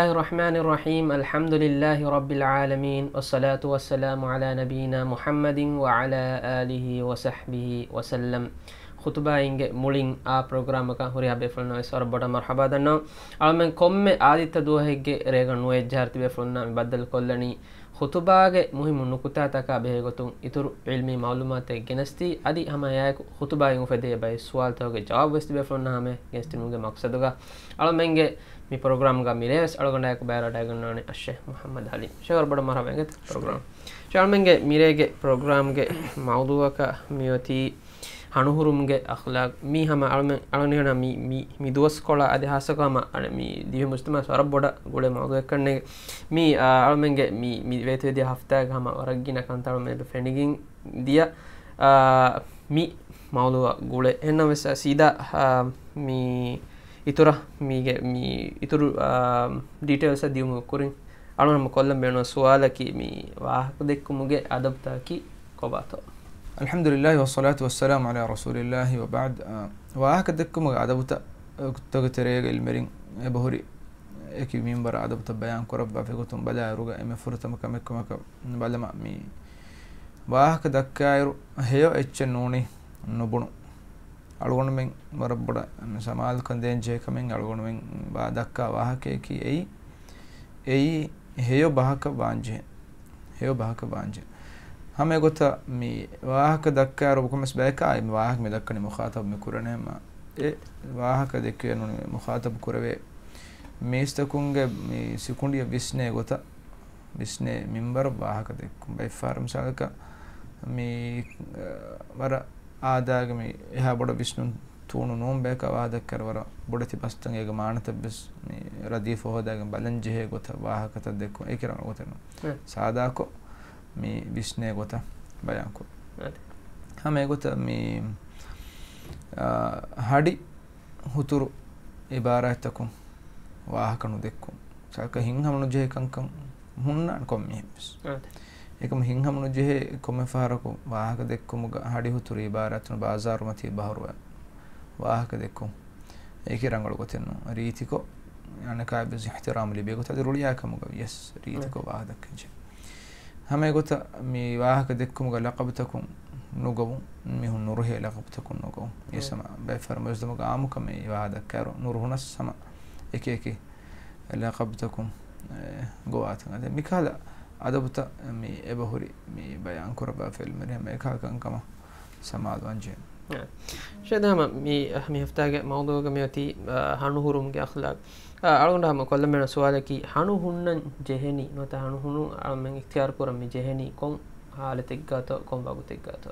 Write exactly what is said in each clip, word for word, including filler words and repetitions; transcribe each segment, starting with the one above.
بسم الله الرحمن الرحيم. الحمد لله رب العالمين، والصلاة والسلام على نبينا محمد وعلى آله وصحبه وسلم. ޚުތުބާއިންގެ މުޅިން އާ ޕްރޮގްރާމަކަށް ހުރިހާ ބޭފުޅުންނަށް ވެސް ވަރަށް ބޮޑަށް މަރުޙަބާ ދަންނަވަން. އަޅުމެން ކޮންމެ އާދިއްތަ ދުވަހެއްގެ ރޭގަނޑު ނުވައެއްޖަހަ ތިބޭފުޅުންނާ މި ބައްދަލުކޮށްލަނީ ޚުތުބާގެ މުހިއްމު ނުކުތާތަކާ ބެހޭގޮތުން އިތުރު ޢިލްމީ މަޢުލޫމާތެއް ގެނެސްދީ، އަދި ހަމަ އެއާއެކު ޚުތުބާއިން އުފެދޭ ބައެއް ސުވާލުތަކުގެ ޖަވާބު ވެސް ތިބޭފުޅުންނާ ހަމަޔަށް ގެނެސްދިނުމުގެ މަޤްޞަދުގަ އަޅުމެންގެ މި ޕްރޮގްރާމްގަ މިރޭ ވެސް އަޅުގަނޑާއެކު ބައިވެރިވަޑައިގަންނަވާނެ އައްޝޭޚް މުޙައްމަދު ޙަލީމް. ޝޭޚް ވަރަށް ބޮޑަށް މަރުޙަބާ އިނގޭތަ ޕްރޮގްރާމް. ޝޭޚް އަޅުމެންގެ މިރޭގެ ޕްރޮގްރާމްގެ މައުޟޫޢަކަށް މިއޮތީ ހަނުހުރުމުގެ އަޚްލާޤް. މީ ހަމަ އަޅުމެން، އަޅުގަނޑު މި، މި، މި ދުވަސްކޮޅާ އަދި ހާއްސަކޮށް ހަމަ އަޅެ މި ދިވެހި މުޖްތަމަޢަށް ވަރަށް ބޮޑަށް ގުޅޭ މައުޟޫޢެއްކަންނޭނގެ. މީ، އާ، އަޅުމެންގެ މި، މި ވޭތުވެދިޔަ ހަފްތާގަ ހަމަ ވަރަށް ގިނަ ކަންތައް އަޅުމެން ފެނިގެން ދިޔަ، އާ، މި މައުޟޫޢަށް ގުޅޭ. އެހެންނަމަވެސް ސީދާ، އާ، މި އިތުރަށް މީގެ މި އިތުރު، އާ، ޑީޓެއިލްސް ދިޔުމުގެ ކުރިން އަޅުގަނޑު ކޮށްލަން ބޭނުން ސުވާލަކީ މި ވާހަކަ ދެއްކުމުގެ އަދަބުތަކީ ކޮބާތޯ؟ الحمد لله والصلاة والسلام على رسول الله وبعد. އާ، ވާހަކަ ދެއްކުމުގެ އަދަބުތައް، އަދަބުތަކުގެ ތެރޭގަ ޢިލްމުވެރިން އެބަހުރި އެކި މިންވަރަށް އަދަބުތައް ބަޔާން ކުރައްވާފަ ގޮތުން ބަލާއިރުގަ އެންމެ ފުރަތަމަ ކަމެއް ކަމަކަށް ބަލަމާ، މި ވާހަކަ ދައްކާއިރު ހެޔޮ އެއްޗެއް ނޫނީ ނުބުނު. އަޅުގަނޑުމެން ވަރަށް ބޮޑަށް ސަމާލުކަން ދޭން ޖެހޭ ކަމެއް އަޅުގަނޑުމެން ވާ ދައްކާ ވާހަކަޔަކީ އެއީ، އެއީ ހެޔޮ ބަހަކަށް ވާންޖެހޭ. ހެޔޮ ބަހަކަށް ވާންޖެހޭ. ހަމަ އެގޮތަށް މި ވާހަކަ ދައްކާއިރު ކޮންމެސް ބަޔަކާ މި ވާހަކަ މި ދައްކަނީ މުޚާޠަބު މި ކުރަނީ ހަމަ އެ ވާހަކަ ދެއްކެވޭ ނޫނީ މުޚާޠަބު ކުރެވޭ މީސްތަކުންގެ މި ސިކުނޑިއަށް ވިސްނޭ ގޮތަށް، ވިސްނޭ މިންވަރަށް ވާހަކަ ދެއްކުން. ބައެއްފަހަރު މިސާލަކަށް މި، އަ، ވަރަށް އާދައިގެ މި އެހާ ބޮޑަށް ވިސްނުން ތޫނު ނޫން ބަޔަކަށް ވާހަކަ ދައްކާއިރު ވަރަށް ބޮޑެތި ބަސްތައް އޭގެ މާނަތައް ވެސް މި ރަދީފު ހޯދާގެން ބަލަން ޖެހޭ ގޮތަށް ވާހަކަތައް ދެއްކުން. އެކި ރަނގަޅު ގޮތެއް ނޫން. އެ. ސާދާކޮށް މި ވިސްނޭ ގޮތަށް ބަޔާންކުރުން. އަދި. ހަމަ އެގޮތަށް މި، އާ، ހަޑި ހުތުރު އިބާރާތްތަކުން ވާހަކަ ނުދެއްކުން. ސާކަ ހިތްހަމަ ނުޖެހޭ ކަންކަން ހުންނާނެ ކޮން މީހެއްވެސް. އާދެ. އެކަމަ ހިތްހަމަ ނުޖެހޭ ކޮންމެ ފަހަރަކު ވާހަކަ ދެއްކުމުގަ ހަޑި ހުތުރު އިބާރާތުން ބާޒާރުމަތީ ބަހުރުވާ ވާހަކަ ދެއްކުން. އެކި ރަނގަޅު ގޮތެއް ނޫން. ރީތިކޮށް އަނެކާވެސް އިޙްތިރާމު ލިބޭ ގޮތަށް އަދި ރުޅިއާ ކަމުގަ ވިޔަސް ރީތިކޮށް އެ. ވާހަކަ ދައްކަންޖެހޭ. ހަމަ އެގޮތަށް މި ވާހަކަ ދެއްކުމުގަ ލަޤަބުތަކުން ނުގޮވުން، މީހުން ނުރުހޭ ލަޤަބުތަކުން ނުގޮވުން. އެ. އެސަމަ ބައެއް ފަރުމައިސްދުމުގަ އާއްމުކަމެއް ވާހަކަ ދައްކާއިރު ނުރުހުނަސް ހަމަ އެކި އެކި ލަޤަބުތަކުން، އެ، ގޮވާތަން. އަދި މިކަހަލަ އަދަބުތައް މި އެބަހުރި މި ބަޔާން ކުރައްވާފަ އިލްމުވެރިން ހަމަ އެކަހަލަ ކަންކަމަށް ސަމާލުވާން ޖެހޭ. އެ. ޝޭޚް ހަމަ މި، މި ހަފްތާގެ މައުޟޫޢުގަ މިއޮތީ، އަ، ހަނުހުރުމުގެ އަޚްލާޤް. އަ، އަޅުގަނޑަށް ހަމަ ކޮށްލަން ބޭނުން ސުވާލަކީ، ހަނު ހުންނަން ޖެހެނީ ނުވަތަ ހަނު ހުނުން އަޅަމެން އިޚްތިޔާރު ކުރަން މި ޖެހެނީ ކޮން ޙާލަތެއްގަތޯ، ކޮން ވަގުތެއްގަތޯ؟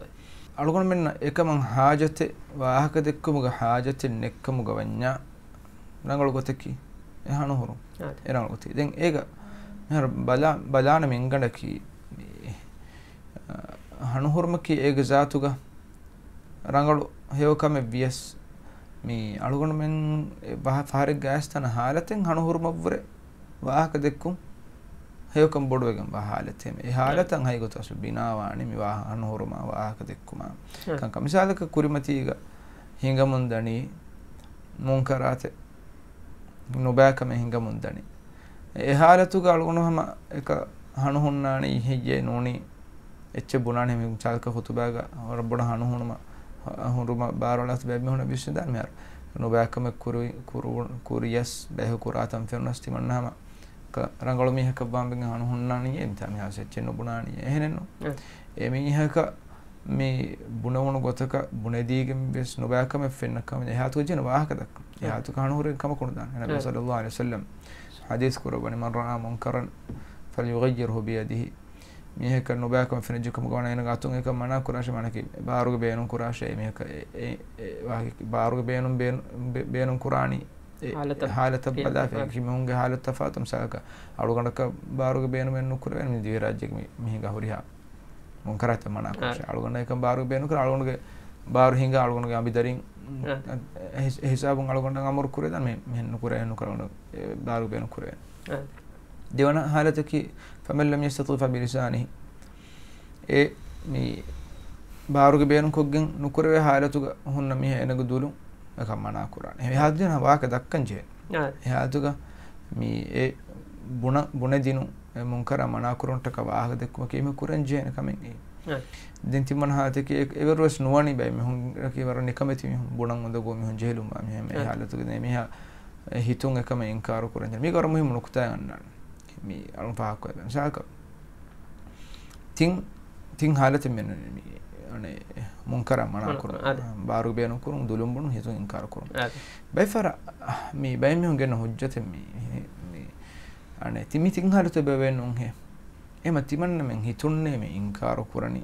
އަޅުގަނޑުމެންނަށް އެކަމަށް ޙާޖަތެއް، ވާހަކަ ދެއްކުމުގެ ޙާޖަތެއް ނެއްކަމުގަ ވަންޏާ، ރަނގަޅު ގޮތަކީ އެ ހަނުހުރުން. އާދެ. އެ ރަނގަޅު ގޮތަކީ. ދެން އޭގަ މިހާރު ބަލާ، ބަލާނެ މިންގަނޑަކީ، މި، އަ، ހަނުހުރުމަކީ އޭގެ ޒާތުގަ ރަނގަޅު ހެޔޮ ކަމެއް ވިޔަސް، މި އަޅުގަނޑުމެން އެ ބަހަ-، ފަހަރެއްގަ އައިސް ތަން ހާލަތެއް ހަނުހުރުމަށްވުރެ ވާހަކަ ދެއްކުން ހެޔޮކަން ބޮޑުވެގެން ވާ ހާލަތެއް. އެ ހާލަތަށް އެ. ހައިގޮތަށް ބިނާވާނީ މި ވާހަ-، ހަނުހުރުމާ ވާހަކަ ދެއްކުމާ. އެ. ކަންކަން. މިސާލަކަށް ކުރިމަތީގަ ހިނގަމުންދަނީ މުންކަރާތެއް، ނުބައިކަމެއް ހިނގަމުންދަނީ. އެ ހާލަތުގަ އަޅުގަނޑު ހަމަ އެކަ ހަނު ހުންނާނީ ހެއްޔޭ ނޫނީ އެއްޗެއް ބުނާނެ މި މިސާލަކަށް ޚުތުބާގަ ވަރަށް ބޮޑަށް ހަނު ހުނުމަށް، ހުރުމަށް ބާރުއަޅާފަ ބައެއް މީހުންނަށް ވިސްނަދާނެ މިހާރު. ނުބައިކަމެއް ކުރު-، ކުރު-، ކުރިޔަސް ބައެއް ކުރާތަން ފެނުނަސް ތިމަންނަ ހަމަ ކަ-، ރަނގަޅު މީހަކަށް ވާން ވެގެން ހަނު ހުންނާނީ އެ މިތާ މިހާރު އެއްޗެއް ނުބުނާނީ އެހެނެއްނު. އެ. އެ މީހަކަށް މި ބުނެވުނު ގޮތަކަށް ބުނެދީގެން ވެސް ނުބައިކަމެއް ފެންނަ ކަމެއް އެ ހާލަތުގަ ޖެހޭނެ ވާހަކަ ދައްކަން. އެ އެ. ހާލަތުގަ ހަނު ހުރެން ކަމަކު ނުދާނެ. ނަބީ އެ. ޞައްލައްލާހު ޢަލައިހި ވަސައްލަމް ޙަދީޘް ކުރައްވަނީ، "من رأى منكرا فليغيره بيده." މީހަކަށް ނުބައިކަމެއް ފެނިއްޖެ ކަމުގަ ވާނެ އޭނަ ގާތުން އެކަން މަނާ ކުރާށޭ، މާނައަކީ ބާރުގެ ބޭނުން ކުރާށޭ، އެ މީހަކަށް އެ، އެ، އެ ވާހަކަ ބާރުގެ ބޭނުން، ބޭނު-، ބޭ-، ބޭނުން ކުރާނީ އެ ހާލަތަށް ހާލަތަށް ފިޔަ-، ބަލާފަ އެ. އެކި މީހުންގެ ހާލަތު ތަފާތު. މިސާލަކަށް އަޅުގަނޑަކަށް ބާރުގެ ބޭނުމެއް ނުކުރެވޭނެ މި ދިވެހިރާއްޖޭގެ މި-، މީހުންގެ ހުރިހާ މުންކަރާތައް މަނާކޮށް. އާ. އަޅުގަނޑަށް އެކަން ބާރުގެ ބޭނުން ކުރާ، އަޅުގަނޑުގެ ބާރު ހިނގާ، އަޅުގަނޑުގެ އަނބިދަރިން، އާ. އެ ހިސ-، އެ ހިސާބުން އަޅުގަނޑަށް އަމުރު ކުރެވޭ ދާން މި-، މިހެން ނުކުރޭ، ނުކުރޭ، އަޅުގަނޑު އެ ބާރުގެ ބޭނުން ކުރެވޭނެ. އާ. ދެވަނަ ހާލަތަކީ، فمن لم يستطع فبلسانه. އެ މި ބާރުގެ ބޭނުންކޮށްގެން ނުކުރެވޭ ހާލަތުގަ ހުންނަ މީހާ އޭނަގެ ދުލުން އެކަން މަނާ ކުރާނެ. އެ ހާލަތު ޖެހޭނެ ވާހަކަ ދައްކަން ޖެހޭ. އާ. އެ ހާލަތުގަ މި އެ ބުނަ، ބުނެދިނު، އެ މުންކަރާ މަނާކުރުންޓަކަށް ވާހަކަ ދެއްކުމަކީ އެމީހުން ކުރަން ޖެހޭނެ ކަމެއް އެއީ. އަ. ދެން ތިމަން ހާލަތަކީ އެ، އެވަރުވެސް ނުވަނީ ބައެއް މީހުން ވަރަށް ނިކަމެތި މީހުން، ބުނަން އުނދަގޫ މީހުން، ޖެހިލުންވާ މީހުން އެ އަ. ހާލަތުގަ ދެން އެމީހާ އެ ހިތުން އެކަމަށް އިންކާރު ކުރަން ޖެހޭ. މީގަ ވަރަށް މުހިއްމު ނުކުތާއެއް އަންނާނެ. މީ އަޅުން ފާހަގަކޮށް މިސާލަކަށް ތިން، ތިން ހާލަތެއް މެނުނީ މީ، އަނެ، މުންކަރާ މަނާ މަނާ ކުރުން، ކުރުން، އާދެ. ބާރު ބޭނުން ކުރުން، ދުލުން ބުނުން، ހިތުން އިންކާރު ކުރުން. އާދެ. ބައެއް ފަހަރަށް، މީ ބައެއް މީހުން ގެންނަ ހުއްޖަތެއް މީ، މީ، އަނެ، ތި މި ތިން ހާލަތު ބެވޭނުންހޭ. އެމަ ތިމަންނަމެން ހިތުންނޭ މި އިންކާރު ކުރަނީ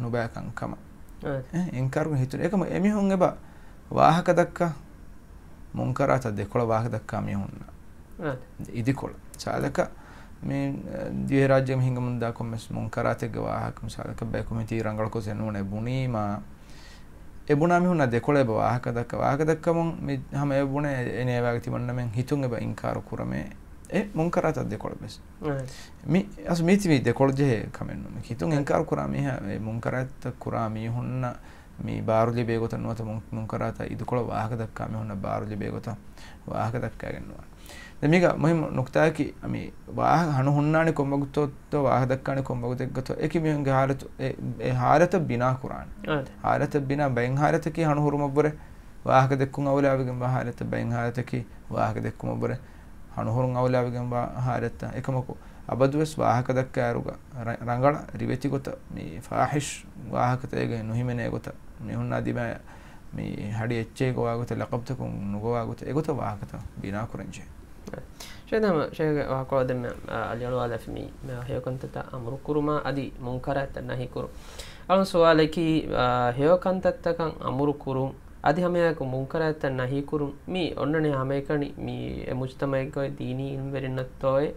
ނުބައިކަން ކަމަށް. އާދެ. އެ، އިންކާރު ކުރަން ހިތުން. އެކަމަ އެމީހުން އެބަ ވާހަކަ ދައްކާ، މުންކަރާތަށް ދެކޮޅަށް ވާހަކަ ދައްކާ މީހުންނަށް. އާދެ. އިދިކޮޅަށް. މިސާލަކަށް، މި، އަ، ދިވެހިރާއްޖޭގަ ހިނގަމުންދާ ކޮންމެސް މުންކަރާތެއްގެ ވާހަކަ، މިސާލަކަށް ބަޔަކު މިތީ ރަނގަޅު ކޮސެއް ނޫނޭ ބުނީމާ، އެ ބުނާ މީހުންނާ ދެކޮޅަށް އެބަ ވާހަކަ ދައްކާ، ވާހަކަ ދައްކަމުން މި ހަމަ އެ ބުނޭ އެ ނޭވާގެ ތިމަންނަމެން ހިތުން އެބަ އިންކާރު ކުރަމޭ، އެ މުންކަރާތަށް ދެކޮޅަށް ވެސް. އާދެ. މި، އަސް މީތި މީ ދެކޮޅަށް ޖެހޭ ކަމެއް ނޫން. މި ހިތުން އާދެ. އިންކާރު ކުރާ މީހާ، އެ މުންކަރާތްތައް ކުރާ މީހުންނަށް މި ބާރު ލިބޭ ގޮތަށް ނުވަތަ މުން-، މުންކަރާތަށް އިދިކޮޅަށް ވާހަކަ ދައްކާ މީހުންނަށް ބާރު ލިބޭ ގޮތަށް ވާހަކަ ދައްކައިގެން ނުވާނެ. ދެން މީގަ މުހިއްމު ނުކުތާއަކީ، މި ވާހަކަ ހަނު ހުންނާނީ ކޮން ވަގުތުތޯ ވާހަކަ ދައްކާނީ ކޮން ވަގުތެއްގަތޯ އެކި މީހުންގެ ހާލަތު، އެ، އެ ހާލަތަށް ބިނާ ކުރާނެ. އާދެ. ހާލަތަށް ބިނާ، ބައެއް ހާލަތަކީ ހަނު ހުރުމަށްވުރެ ވާހަކަ ދެއްކުން އައުލާވެގެންވާ ހާލަތަށް، ބައެއް ހާލަތަކީ ވާހަކަ ދެއްކުމަށްވުރެ ހަނު ހުރުން އައުލާވެގެންވާ ހާލަތަށް. އެކަމަކު، އަބަދުވެސް ވާހަކަ ދައްކާއިރުގަ ރަ-، ރަނގަޅަށް ރިވެތި ގޮތަށް މި ފާހިޝް ވާހަކަތައް އޭގައި ނުހިމެނޭ ގޮތަށް، މީހުންނާ ދިމާޔަށް މި ހަޑި އެއްޗެހި ގޮވާ ގޮތަށް، ލަޤަބުތަކުން ނުގޮވާ ގޮތަށް، އެގޮތަށް ވާހަކަތައް ބިނާކުރަން ޖެހޭ. ޝޭޚް ދެން ހަމަ ޝޭޚްގެ ވާހަކަ ދެންމެ، އަ، އަލިއަޅުވާލާފި މި، މި ހެޔޮކަންތައްތައް އަމުރުކުރުމާ އަދި މުންކަރާތްތައް ނަހީކުރުން. އަޅުން ސުވާލަކީ، އަ، ހެޔޮކަންތައްތަކަށް އަމުރުކުރުން އަދި ހަމައެއާއެކު މުންކަރާތްތައް ނަހީކުރުން މީ އޮންނަނީ ހަމައެކަނި މި އެ މުޖްތަމަޢެއްގައި ދީނީ އިލްމުވެރިންނަށްތޯއޭ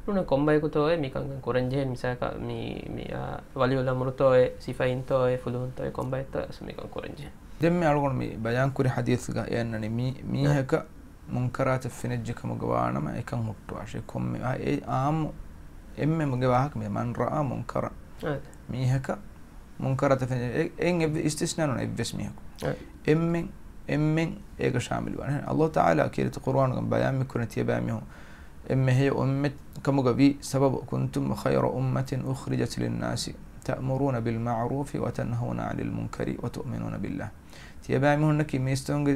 ނޫނީ ކޮންބަޔަކުތޯއޭ މިކަންކަން ކުރަންޖެހޭނީ. މިސާލަކަށް މި، މި، އާ، ވަލިއުލްއަމުރުތޯއޭ ސިފައިންތޯއޭ ފުލުހުންތޯއޭ ކޮންބައެއްތޯއޭ މިކަން ކުރަންޖެހޭނީ. ދެން މި އަޅުގަނޑު މި ބަޔާންކުރި ޙަދީޘްގަ އެ އަންނަނީ މި، މީހަކަށް މުންކަރާތަށް ފެނިއްޖެ ކަމުގަ ވާނަމަ އެކަން ހުއްޓުވާށޭ. ކޮންމެ، އާ، އެ އާއްމު އެންމެ މުގެ ވާހަކަ މި މަން ރައާ މުންކަރަން. އާދެ. މީހަކަށް މުންކަރާތަށް ފެނި، އެ-، އެއިން އެއްވެ-، އިސްތިސްނާ ނޫން އެއްވެސް މީހަކު. އެ. އެންމެން، އެންމެން އޭގަ ޝާމިލުވާނެ. ﷲ ތަޢާލާ ކީރިތި ޤުރުއާނުގަ ބަޔާން މި ކުރަނީ ތިޔަބައިމީހުން އެންމެ ހެޔޮ އުއްމަތެއް ކަމުގަ ވީ ސަބަބު، كنتم خير أمة أخرجت للناس تأمرون بالمعروف وتنهون عن المنكر وتؤمنون بالله. ތިޔަބައިމީހުންނަކީ މީސްތަކުންގެ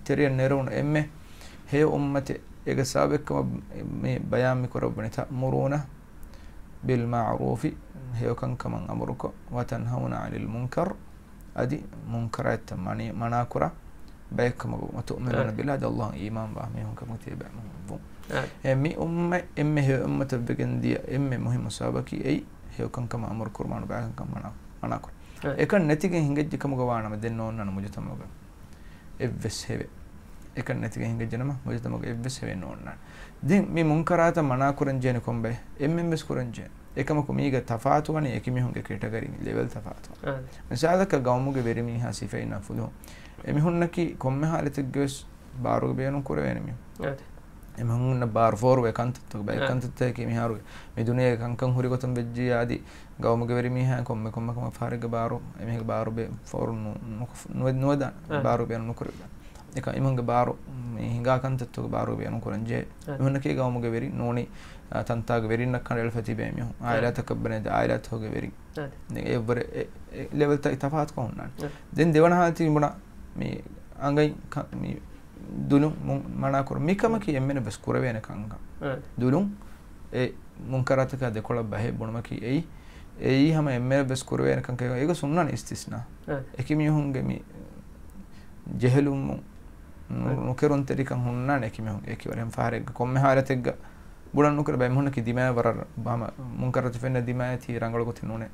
ތެރެއަށް ނެރުނު އެންމެ ހެޔޮ އުއްމަތެއް. އޭގެ ސަބަބެއްކަމަށް މި ބަޔާން މި ކުރައްވަނީ، تأمرون بالمعروف، ހެޔޮކަންކަމަށް އަމުރުކޮށް، وتنهون عن المنكر، އަދި މުންކަރާތްތައް މަނި-، މަނާކުރާ ބައެއްކަމަކު، وتؤمنون بالله، އަދި ﷲ އަށް އީމާންވާ މީހުން ކަމަކު ތިޔަބައިމީހުން ވުން. އެ މި އުއްމަތް އެންމެ ހެޔޮ އުއްމަތަށް ވެގެން ދިޔަ އެންމެ މުހިއްމު ސަބަބަކީ އެއީ، ހެޔޮކަންކަމަށް އަމުރު ކުރުމާ ނުބައިކަންކަން މަނާ، މަނާކުރުން. އެކަން ނެތިގެން ހިނގައްޖެ ކަމުގަ ވާނަމަ ދެން ނޯންނާނެ މުޖުތަމަޢުގަ އެއްވެސް ހެވެއް. އެކަން ނެތިގެން ހިނގައްޖެނަމަ މުޖުތަމަޢުގަ އެއްވެސް ހެވެއް ނޯންނާނެ. ދެން މި މުންކަރާތައް މަނާކުރަން ޖެހޭނެ ކޮންބައެއް؟ އެންމެން ވެސް ކުރަން ޖެހޭ. އެކަމަކު މީގަ ތަފާތުވަނީ އެކި މީހުންގެ ކެޓަގަރީ ލެވެލް ތަފާތުވަނީ. އާދެ. މިސާލަކަށް ގައުމުގެ ވެރިމީހާ ސިފައިންނާ ފުލުހުން. އެމީހުންނަކީ ކޮންމެ ހާލަތެއްގަވެސް ބާރުގަ ބޭނުން ކުރެވޭނެ މީހުން. އާދެ. އެމީހުންނަށް ބާރު ފޯރުވޭ ކަންތައްތަކު ބައެއް ކަންތައްތަކަކީ މިހާރު މި ދުނިޔޭގެ ކަންކަން ހުރި ގޮތުން ވެއްޖިއްޔާ އަދި ގައުމުގެ ވެރިމީހާ ކޮންމެ ކޮންމެ ކަމަށް ފަހަރެއްގަ ބާރު އެމީހެއްގެ ބާރު ބޭ ފޯރު ނު-، ނުކު-، ނުވެ-، ނުވެދާނެ. އާ. ބާރު ބޭނުން ނުކުރެވިދާނެ. އެކަމަކު އެމީހުންގެ ބާރު މި ހިނގާ ކަންތައްތަކުގެ ބާރު ބޭނުން ކުރަން ޖެހޭ. އާ. މީހުންނަކީ ގައުމުގެ ވެރި ނޫނީ، އާ، ތަންތާގެ ވެރިންނަށް ކަނޑައެޅިފަ ތިބޭ މީހުން. އާ. އާއިލާތަކަށް ބުނެދޭ، އާއިލާތަކުގެ ވެރިން. އާ. ދެން އެއްވަރެ އެ، އެ ލެވެލްތައް ތަފާތުކޮށް ހުންނާނެ. އާ. ދެން ދެވަނަ ހާލަތީ ބުނާ މި އަނގައިން ކަ-، މި ދުލުން މު-، މަނާކުރުން. މިކަމަކީ އެންމެނަށް ވެސް ކުރެވޭނެ ކަންކަން. އާ. ދުލުން އެ މުންކަރާތަކާ ދެކޮޅަށް ބަހެއް ބުނުމަކީ އެއީ، އެއީ ހަމަ އެންމެނަށް ވެސް ކުރެވޭނެ ކަންކަން. އެގޮސް ހުންނާނެ އިސްތިސްނާ. އާ. އެކި މީހުންގެ މި ޖެހިލުމުން ނު-، އާ. ނުކެރުންތެރިކަން ހުންނާނެ އެކި މީހުން. އެކި ވަރެއް ފަހަރެއްގަ ކޮންމެ ހާލަތެއްގަ ބުނަން ނުކުރެ ބައެއް މީހުންނަކީ ދިމާޔަށް ވަރަށް ހަމަ މުންކަރާތަށް ފެންނަ ދިމާޔަށް ތީ ރަނގަޅު ގޮތެއް ނޫނޭ.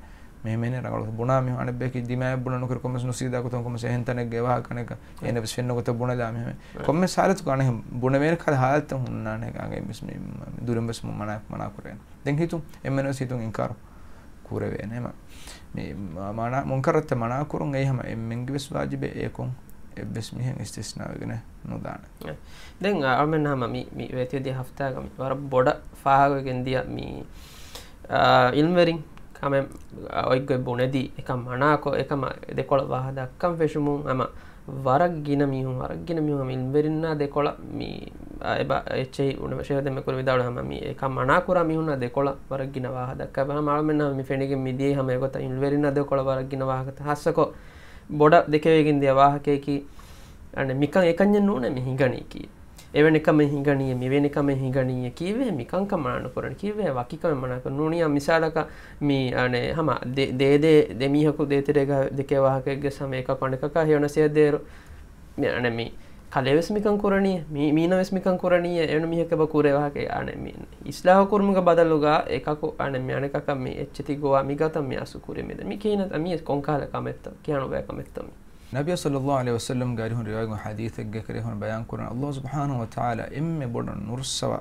މިހެން ރަނގަޅު ބުނާ މީހުން އަނެއްބަޔަކީ ދިމާޔަށް ބުނަން ނުކުރެ ކޮންމެސް ނުސީދާ ގޮތުން ކޮންމެސް އެހެން ތަނެއްގަ އެވާހަކަ ކަނެއްގަ އޭނަ ވެސް ފެންނަ ގޮތަށް ބުނެލާ މިހެން. ކޮންމެސް ހާލަތުގަ އަނެއް ބުނެވޭނެ ކަހަލަ ހާލަތެއް ހުންނާނެ އަނގައިން ވެސް މި ދުލުން ވެސް މު މަނާ، މަނާ ކުރޭނެ. ދެން ހިތުން އެންމެން ވެސް ހިތުން އިންކާރު ކުރެވޭނެ. މަ-، މި މަ-، މަނާ، މުންކަރަށްތައް މަނާ ކުރުން އެއީ ހަމަ އެންމެންގެ ވެސް ވާޖިބެއް. އެކުން އެއްވެސް މީހެއް އިސްތިސްނާވެގެނެއް ނުދާނެ. ދެން އަޅުމެން ހަމަ މި، މި ވޭތުވެދިޔަ ހަފްތާގަ މި ވަރަށް ބޮޑަށް ފާހަގަވެގެން ދިޔަ މި، އާ، އިލްމުވެރިން ކަމެއް އޮތްގޮތް ބުނެދީ، އެކަން މަނާކޮށް، އެކަމަށް ދެކޮޅަށް ވާހަކަ ދައްކަން ފެށުމުން ހަމަ ވަރަށް ގިނަ މީހުން، ވަރަށް ގިނަ މީހުން ހަމަ އިލްމުވެރިންނާ ދެކޮޅަށް މި އެބަ އެއްޗެހި އުނަ ޝޭޚް ދެމެ ކުރި ވިދާޅު ހަމަ މި އެކަން މަނާ ކުރާ މީހުންނާ ދެކޮޅަށް ވަރަށް ގިނަ ވާހަކަ ދައްކާ. ހަމަ އަޅުމެންނަށް މި ފެނިގެން މި ދިޔައީ ހަމަ އެގޮތަށް އިލްމުވެރިންނާ ދެކޮޅަށް ވަރަށް ގިނަ ވާހަކަ. ހާއްސަކޮށް ބޮޑަށް ދެކެވިގެން ދިޔަ ވާހަކަޔަކީ، އަނެ މިކަން އެކަންޏެއް ނޫނޭ މި ހިނގަނީކީ. އެވެނި ކަމެއް ހިނގަނީއޭ، މިވެނި ކަމެއް ހިނގަނީއޭ، ކީއްވެ މިކަންކަން މަނާ ނުކުރަނީ، ކީއްވެ ވަކިކަމެއް މަނާ ކުރަނީ. ނޫނީ މިސާލަކަށް މި އަނެ ހަމަ ދެ، ދޭ ދޭ ދެ މީހަކު ދޭތެރޭގަ ދެކޭ ވާހަކައެއްގެ ހަމަ އެކަކު އަނެކަކާ ހެޔޮ ނަސޭހަތް ދޭއިރު، މި އަނެ މި ކަލޭވެސް މިކަން ކުރަނީ، މީ، މީނަވެސް މިކަން ކުރަނީ، އެވެނި މީހަކަށް އެބަ ކުރޭ ވާހަކަ. އަނެ މި އިސްލާހު ކުރުމުގެ ބަދަލުގަ އެކަކު އަނެ މި އަނެކަކަށް މި އެއްޗެތި ގޮވާ މި ގޮތަށް މި އަސްލު ކުރި މި ދެ. މި ކިހިނެއް މި ކޮންކަހަލަ ކަމެއްތޯ؟ ކިހާ ނުބައި ކަމެއްތޯ މި؟ ނަބިއްޔާ ޞައްލައްލާހު ޢަލައިހި ވަސައްލަމްގެ އަރިހުން ރިވާޔަތް ޙަދީޘެއްގެ ކުރިން ބަޔާން ކުރަން، ﷲ ސުބްޙާނަހޫ ވަތަޢާލާ އެންމެ ބޮޑަށް ނުރުއްސަވާ،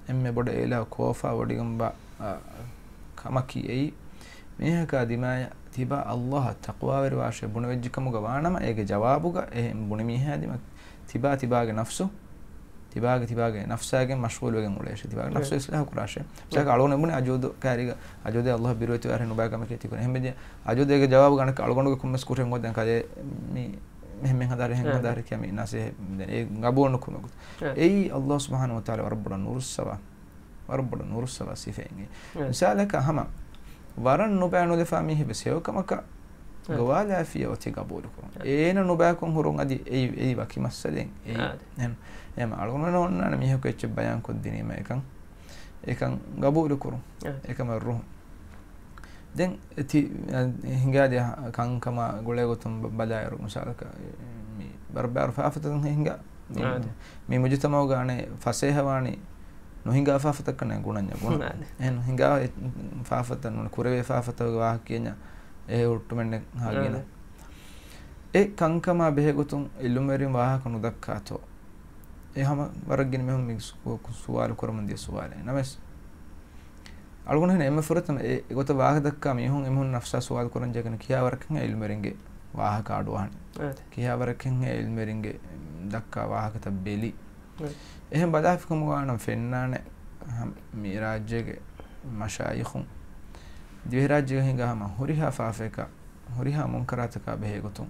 އެންމެ ބޮޑަށް އެއިލާހު ކޯފާވޮޑިގެންވާ، އާ، ކަމަކީ އެއީ، މީހަކާ ދިމާޔަށް ތިބާ ﷲ އަށް ތަޤްވާވެރިވާށޭ ބުނެވެއްޖެ ކަމުގަ ވާނަމަ، އޭގެ ޖަވާބުގަ އެ ބުނި މީހާ ދިމާ ތިބާ ތިބާގެ ނަފްސު، ތިބާގެ، ތިބާގެ ނަފްސާގެން މަޝްޣޫލުވެގެން އުޅޭށޭ، ތިބާގެ ނަފްސު އިސްލާހު ކުރާށޭ. މިސާލަކަށް އަޅުގަނޑު ބުނި އަޖޫދު ކައިރީގަ، އަޖޫދޭ ﷲ ބިރުވެތި ވާހަކަ ނުބައި ކަމެކޭ ތި ކުރަނީ. އެހެންވެއްޖެ އަޖޫދޭގެ ޖަވާބުގަ އަނެއްކާ އަޅުގަނޑުގެ ކޮންމެސް ކުށެއް ހޯދަން ކަލޭ މި އެހެން މެހެން ހަދާރި، އެހެން އާ. ހަދާރި ކިޔާ މި ނަސޭހަތް ދެން އެ ގަބޫލު ނުކުރުމަކު. އާ. އެއީ ﷲ ސުބްޙާނަހޫ ވަތަޢާލާ ވަރަށް ބޮޑަށް ނުރުއްސަވާ، ވަރަށް ބޮޑަށް ނުރުއްސަވާ ސިފައެއް. އާ. މިސާލަކަށް ހަމަ ވަރަށް ނުބައި ނުލަފާ މީހެއް ވެސް ހެޔޮ ކަމަކަށް އާ. ގޮވާލާފިޔަ އޮތީ ގަބޫލު ކުރުން. އާ. އޭނަ ނުބައިކޮށް ހުރުން އަދި އެއީ، އެއީ ވަކި މައްސަލައެއް. އެއީ އާ. އެހެން، އެހެން އަޅުގަނޑުމެން އޮންނާނެ މީހަކު އެއްޗެއް ބަޔާން ކޮށްދިނީމަ އެކަން، އެކަން ގަބޫލު ކުރުން. އާ. އެކަމަށް ރުހުން. ދެން ތި، އަ، ހިނގާދިޔަ ކަންކަމާ ގުޅޭގޮތުން ބަ-، ބަލާއިރު، މިސާލަކަށް، މި ބަރަބާރު ފާފަތަކަށް ހިނގާ، މި، އާދެ. މި މުޖުތަމައުގަ އަނެއް ފަސޭހަވާނީ ނުހިނގާ ފާފަތަކަށް ނޭ ގުނަންޏަށް ގުނަ. އާދެ. އެހެން ހިނގާ އެ ފާފަތައް ނޫނީ ކުރެވޭ ފާފަތަކުގެ ވާހަކަ ކިޔަންޏާ އެ ހުއްޓުމެއް ނެތް ހާގިނަ. އާދެ. އެ ކަންކަމާ ބެހޭގޮތުން އިލްމުވެރިން ވާހަކަ ނުދައްކާތޯ؟ އެ ހަމަ ވަރަށް ގިނަ މީހުން މި ސު-، ސުވާލު ކުރަމުން ދިޔަ ސުވާލެއް. ނަމަވެސް، އަޅުގަނޑު ހިން އެންމެ ފުރަތަމަ އެ ގޮތަށް ވާހަކަ ދައްކާ މީހުން އެމީހުން ނަފްސާ ސުވާލު ކުރަން ޖެހޭ ކިހާ ވަރަކަށް އިލްމުވެރިންގެ ވާހަކަ އަޑުއަހަނީ. އާދެ. ކިހާ ވަރަކަށް އިލްމުވެރިންގެ ދައްކާ ވާހަކަތައް ބެލި. އާދެ. އެހެން ބަލާފިކަމުގަ ނަމަ ފެންނާނެ ހަމަ މި ރާއްޖޭގެ މަޝާއިޚުން ދިވެހިރާއްޖޭގަ ހިނގާ ހަމަ ހުރިހާ ފާފައަކަށް ހުރިހާ މުންކަރާތަކާ ބެހޭގޮތުން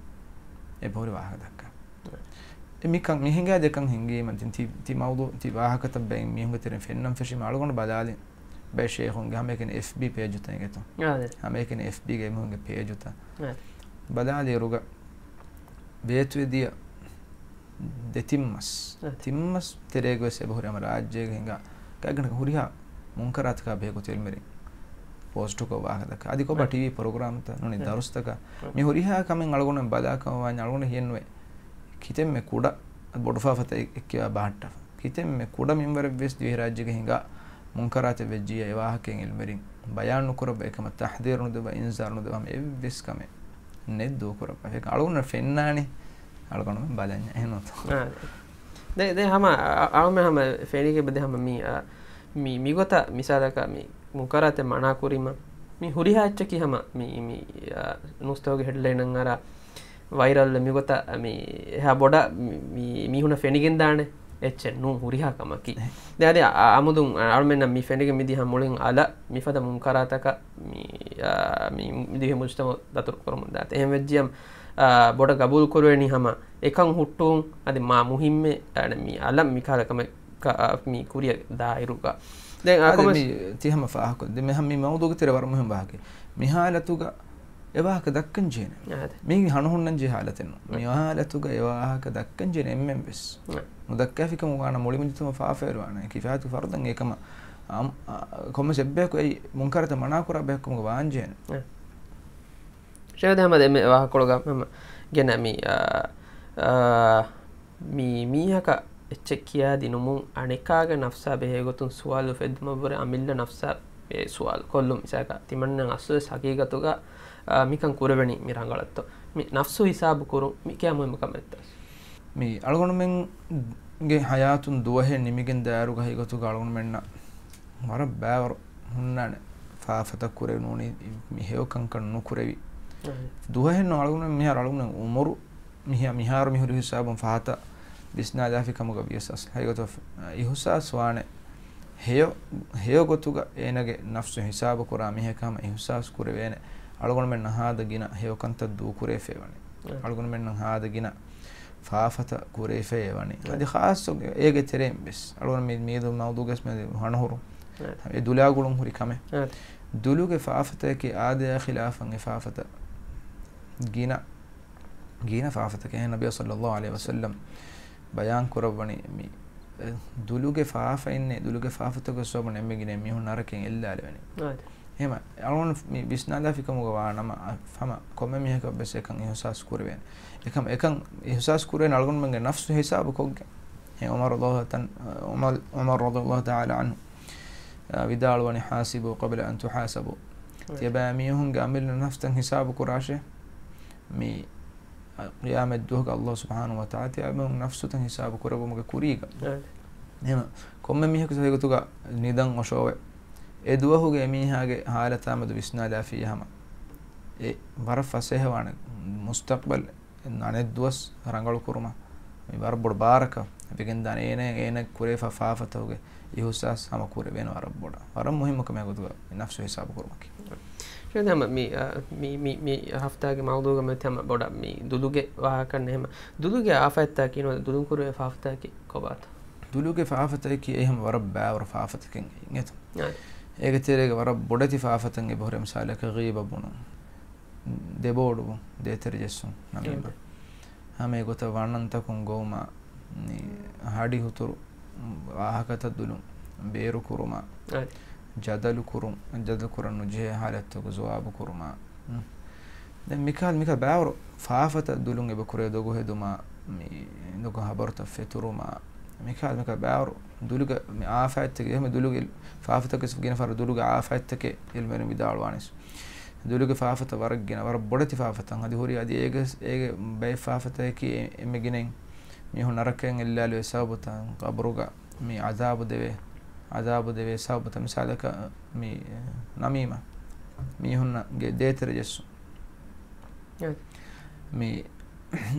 އެބަހުރި ވާހަކަ ދައްކާ. އެ މިކަން މި ހިނގާ ދެކަން ހިނގީމަ ތި، ތި، ތި މައުޟޫ، ތި ވާހަކަތައް ބައެއް މީހުންގެ ތެރެއިން ފެންނަން ފެށީމަ އަޅުގަނޑު ބަލާލި ބައެއް ޝޭޚުންގެ ހަމައެކަނި އެފްބީ ޕޭޖުތައް އިނގޭތޯ. އާދެ. ހަމައެކަނި އެފްބީގެ އެމީހުންގެ ޕޭޖުތައް. އާދެ. ބަލާލިއިރުގަ ވޭތުވެދިޔަ ދެތިން މަސް، އެ. ތިން މަސް ތެރޭގަ ވެސް އެބަހުރި ހަމަ ރާއްޖޭގަ ހިނގާ ގާތްގަނޑަކަށް ހުރިހާ މުންކަރާތަކާ ބެހޭގޮތުން އިލްމުވެރިން ޕޯސްޓުކޮށް ވާހަކަ ދައްކާ. އަދި ކޮބާ އެ. ޓީވީ ޕްރޮގްރާމްތައް ނޫނީ އެ. ދަރުސްތަކާ. އެ. މި ހުރިހާ ކަމެއް އަޅުގަނޑުމެން ބަލާ ކަމަށް ވާންޏާ އަޅުގަނޑަށް ހިޔެއްނުވޭ ކިތަންމެ ކުޑަ ބޮޑު ފާފަތައް އެ-، އެއްކިޔާ ބަހައްޓާފަ. ކިތަންމެ ކުޑަ މިންވަރެއް ވެސް ދިވެހިރާއްޖޭގަ ހިނގާ މުންކަރާތެއް ވެއްޖިއްޔާ އެ ވާހަކައިން އިލްމުވެރިން ބަޔާން ނުކުރައްވާ އެކަމަށް ތަޙްޛީރު ނުދެއްވާ އިންޒާރު ނުދެއްވާ ހަމަ އެއްވެސް ކަމެއް ނެތް ދޫކުރައްވާފަ. އަޅުގަނޑު ފެންނާނީ އަޅުގަނޑުމެން ބަލަންޏާ. އެހެންނޫންތޯ؟ އާ، ދެ-، ދެ ހަމަ އަ-، އަޅުމެ ހަމަ ފެނިގެ ބެދެ ހަމަ މީ، އާ، މި-، މިގޮތަށް މިސާލަކަށް މި މުންކަރާތެއް މަނާ ކުރީމަ، މި ހުރިހާ އެއްޗަކީ ހަމަ މި، މި، އާ، ނޫސްތަކުގެ ހެޑްލައިނަށް އަރާ ވައިރަލް މިގޮތަށް މި އެހާ ބޮޑަށް މި، މީހުނަށް ފެނިގެންދާނެ އެއްޗެއް ނޫން ހުރިހާ ކަމަކީ. އެހެން. ދެ އަދި އަ-، އަ-، އަމުދުން އަ-، އަޅުމެންނަށް މި ފެނިގެން މިދިޔަ މުޅިން އަލަށް މިފަދަ މުންކަރާތަކަށް މި، އާ، މި ދިވެހި މުޖުތަމަޢު ދަތުރު ކުރަމުން ދާތީ. އެހެން ވެއްޖިއްޔާ، އާ، ބޮޑަށް ގަބޫލު ކުރެވެނީ ހަމަ އެކަން ހުއްޓުވުން އަދި މާ މުހިއްމެއް، އަ، މި އަލަށް މި ކަހަލަ ކަމެއް ކަ-، އަ، މި ކުރިއަށް ދާއިރުގަ. ދެން އަ، އަދި ކޮމެސް މި ތި ހަމަ ފާހަގަކޮށް، ދެން މި ހަމަ މި މައުޟޫގެ ތެރޭ ވަރަށް މުހިންމު ވާހަކައެއް. މި ހާލަތުގަ އެ ވާހަކަ ދައްކަން ޖެހޭނެ. އާދެ. މީ ހަނުހުންނަން ޖެހޭ ހާލަތެއް ނޫން. މި އާ. ހާލަތުގަ އެ ވާހަކަ ދައްކަން ޖެހޭނެ އެންމެން ވެސް. އާ. ނުދައްކާފިކަމުގަ ނަމަ މުޅި މުޖުތަމަޢު ފާފަވެރިވާނެ. ކިފާޔަތު ފަރުދަން އެކަމަށް އަމް-، އާ، ކޮންމެސް އެއްބަޔަކު އެއީ މުންކަރާތައް މަނާކުރާ ބަޔަކު ކަމުގަ ވާން ޖެހޭނެ. އާ. ޝޭޚް އަޙްމަދު އެންމެ ވާހަކަކޮޅުގަ ހަމަ ގެނަ މި، އާ، އާ، މި މީހަކަށް އެއްޗެއް ކިޔާދިނުމުން އަނެކާގެ ނަފްސާ ބެހޭގޮތުން ސުވާލު އުފެއްދުމަށްވުރެ އަމިއްލަ ނަފްސާ އެ ސުވާލު ކޮށްލުން. މިސާލަކަށް ތިމަންނަ އަސްލުވެސް ހަގީގަތުގަ، އާ، މިކަން ކުރެވެނީ މި ރަނގަޅަށްތޯ؟ މި ނަފްސު ހިސާބު ކުރުން މި ކިޔާ މުހިއްމު ކަމެއްތޯ؟ މި އަޅުގަނޑުމެންގެ ހަޔާތުން ދުވަހެއް ނިމިގެން ދާއިރުގަ ހަގީގަތުގަ އަޅުގަނޑުމެންނަށް ވަރަށް ބައިވަރު ހުންނާނެ ފާފަތައް ކުރެވި ނޫނީ މި ހެޔޮ ކަންކަން ނުކުރެވި. އަހަ. ދުވަހެއް ނޫން އަޅުގަނޑުމެން މިހާރު އަޅުގަނޑުމެން އުމުރު މިހާ-، މިހާރު މިހުރި ހިސާބުން ފަހަތަށް ވިސްނާލާފި ކަމުގަ ވިޔަސް އަސް ހަގީގަތު އިހުސާސް ވާނެ ހެޔޮ، ހެޔޮ ގޮތުގަ އޭނަގެ ނަފްސު ހިސާބު ކުރާ މީހަކަށް ހަމަ އިހުސާސް ކުރެވޭނެ. އަޅުގަނޑުމެންނަށް ހާދަ ގިނަ ހެޔޮ ކަންތައް ދޫކުރެވިފައިވަނީ. އަ. އަޅުގަނޑުމެންނަށް ހާދަ ގިނަ ފާފަތައް ކުރެވިފައޭ ވަނީ. އަދި ޚާއްޞަ އޭގެ ތެރެއިން ވެސް އަޅުގަނޑު މި މިއަދު މައުޟޫގަސް މެދު ހަނުހުރު އެ ދުލާގުޅުން ހުރި ކަމެއް. ދުލުގެ ފާފަތަކީ އާދަޔާ ޚިލާފަށް އެ ފާފަތައް ގިނަ، ގިނަ ފާފަތަކެއް. ނަބިއްޔާ ޞައްލައްލާހު ޢަލައިހި ވަސައްލަމް ބަޔާން ކުރައްވަނީ މި، އެ، ދުލުގެ ފާފައިންނޭ، ދުލުގެ ފާފަތަކުގެ ސަބަބުން އެންމެ ގިނަ މީހުން ނަރަކައިން އެއްލާލެވެނީ. އެހެމަ އަޅުގަނޑު މި ވިސްނާލާފި ކަމުގަ ވާ ނަމަ، އަ، ހަމަ ކޮންމެ މީހަކަށް ވެސް އެކަން އިހުސާސް ކުރެވޭނެ. އެކަމަ އެކަން އިހުސާސް ކުރެވޭނެ އަޅުގަނޑުމެންގެ ނަފްސު ހިސާބު ކޮށްގެން. އެ ޢުމަރު ރަޟިޔައްލާހު ތަން-، ޢުމަރު، ޢުމަރު ރަޟިޔައްލާހު ތަޢާލާ ޢަންހު، އަ، ވިދާޅުވަނީ، "حاسبوا قبل أن تحاسبوا." ތިޔަބައި މީހުންގެ އަމިއްލަ ނަފްސުތައް ހިސާބު ކުރާށޭ. މި، އަ، ޤިޔާމަތް ދުވަހުގަ ﷲ ސުބްޙާނަހޫ ވަތަޢާލާ ތިޔަބައިމީހުން ނަފްސުތައް ހިސާބު ކުރެއްވުމުގެ ކުރީގަ. އެހެމަ ކޮންމެ މީހަކު ސަހިގޮތުގަ ނިދަން އޮށޯވެ. އެ ދުވަހުގެ އެމީހާގެ ޙާލަތާމެދު ވިސްނާލާފިއްޔާ ހަމަ އެ ވަރަށް ފަސޭހަވާނެ. މުސްތަޤްބަލް އަނެއްދުވަސް ރަނގަޅު ކުރުމަށް މި ވަރަށް ބޮޑު ބާރަކަށް ވެގެންދާނެ. އޭނަ، އޭނަ ކުރެވިފަ ފާފަތަކުގެ އިހުސާސް ހަމަ ކުރެވޭނެ ވަރަށް ބޮޑަށް. ވަރަށް މުހިއްމު ކަމެއް ގޮތުގަ މި ނަފްސު ހިސާބު ކުރުމަކީ. ޝަހީދު ހަމަ މި، އަ، މި، މި، މި ހަފްތާގެ މައުޟޫގަ މިއޮތީ ހަމަ ބޮޑަށް މި ދުލުގެ ވާހަކަ ނެހެމަ. ދުލުގެ އާފާތްތަކީ ނުވަތަ ދުލުން ކުރެވޭ ފާފަތަކީ ކޮބާތަ؟ ދުލުގެ ފާފަތަކީ އެ ހަމަ ވަރަށް ބާވަރު ފާފަތަކެއް އިނގޭތަ؟ އާ. އޭގެ ތެރޭގަ ވަރަށް ބޮޑެތި ފާފަތައް އެބަހުރި. މިސާލަކަށް ޣީބަ ބުނުން، ދެބޯޑުވުން، ދޭތެރެ ޖެއްސުން، ނަމީމަ. އެ. ހަމަ އެ ގޮތަށް ވަނަންތަކުން ގޮވުމާ، މި ހަޑި ހުތުރު ވާހަކަތައް ދުލުން، ބޭރު ކުރުމާ، އާ. ޖަދަލު ކުރުން، ޖަދަލު ކުރަން ނުޖެހޭ ހާލަތުގެ ޖަވާބު ކުރުމާ. މް. ދެން މިކާލް، މިކާލް ބާވަރު ފާފަތައް ދުލުން އެބަ ކުރޭ، ދޮގު ހެދުމާ، މި ދޮގު ހަބަރުތައް ފެތުރުމާ. މިކާލް، މިކާލް ބާވަރު ދުލުގެ މި އާފާތްތަކެއް، އެހެން ދުލުގެ ފާފަތަކެއް ގިނަ ފަހަރު ދުލުގެ އާފާތްތަކެއް އިލްމުވެރިން ވިދާޅުވާނެ. ދުލުގެ ފާފަތައް ވަރަށް ގިނަ، ވަރަށް ބޮޑެތި ފާފަތައް އަދި ހުރި. އަދި އޭގެ، އޭގެ ބައެއް ފާފަތަކަކީ އެ، އެންމެ ގިނައިން މީހުން ނަރަކައިން އެއްލާލުވޭ ސަބަބުތައް، ޤަބުރުގަ މި ޢަޛާބު ދެވޭ، ޢަޛާބު ދެވޭ ސަބަބުތައް، މިސާލަކަށް މި ނަމީމަ، މީހުންނަށްގެ ދޭތެރެ ޖެއްސުން. އެ. މި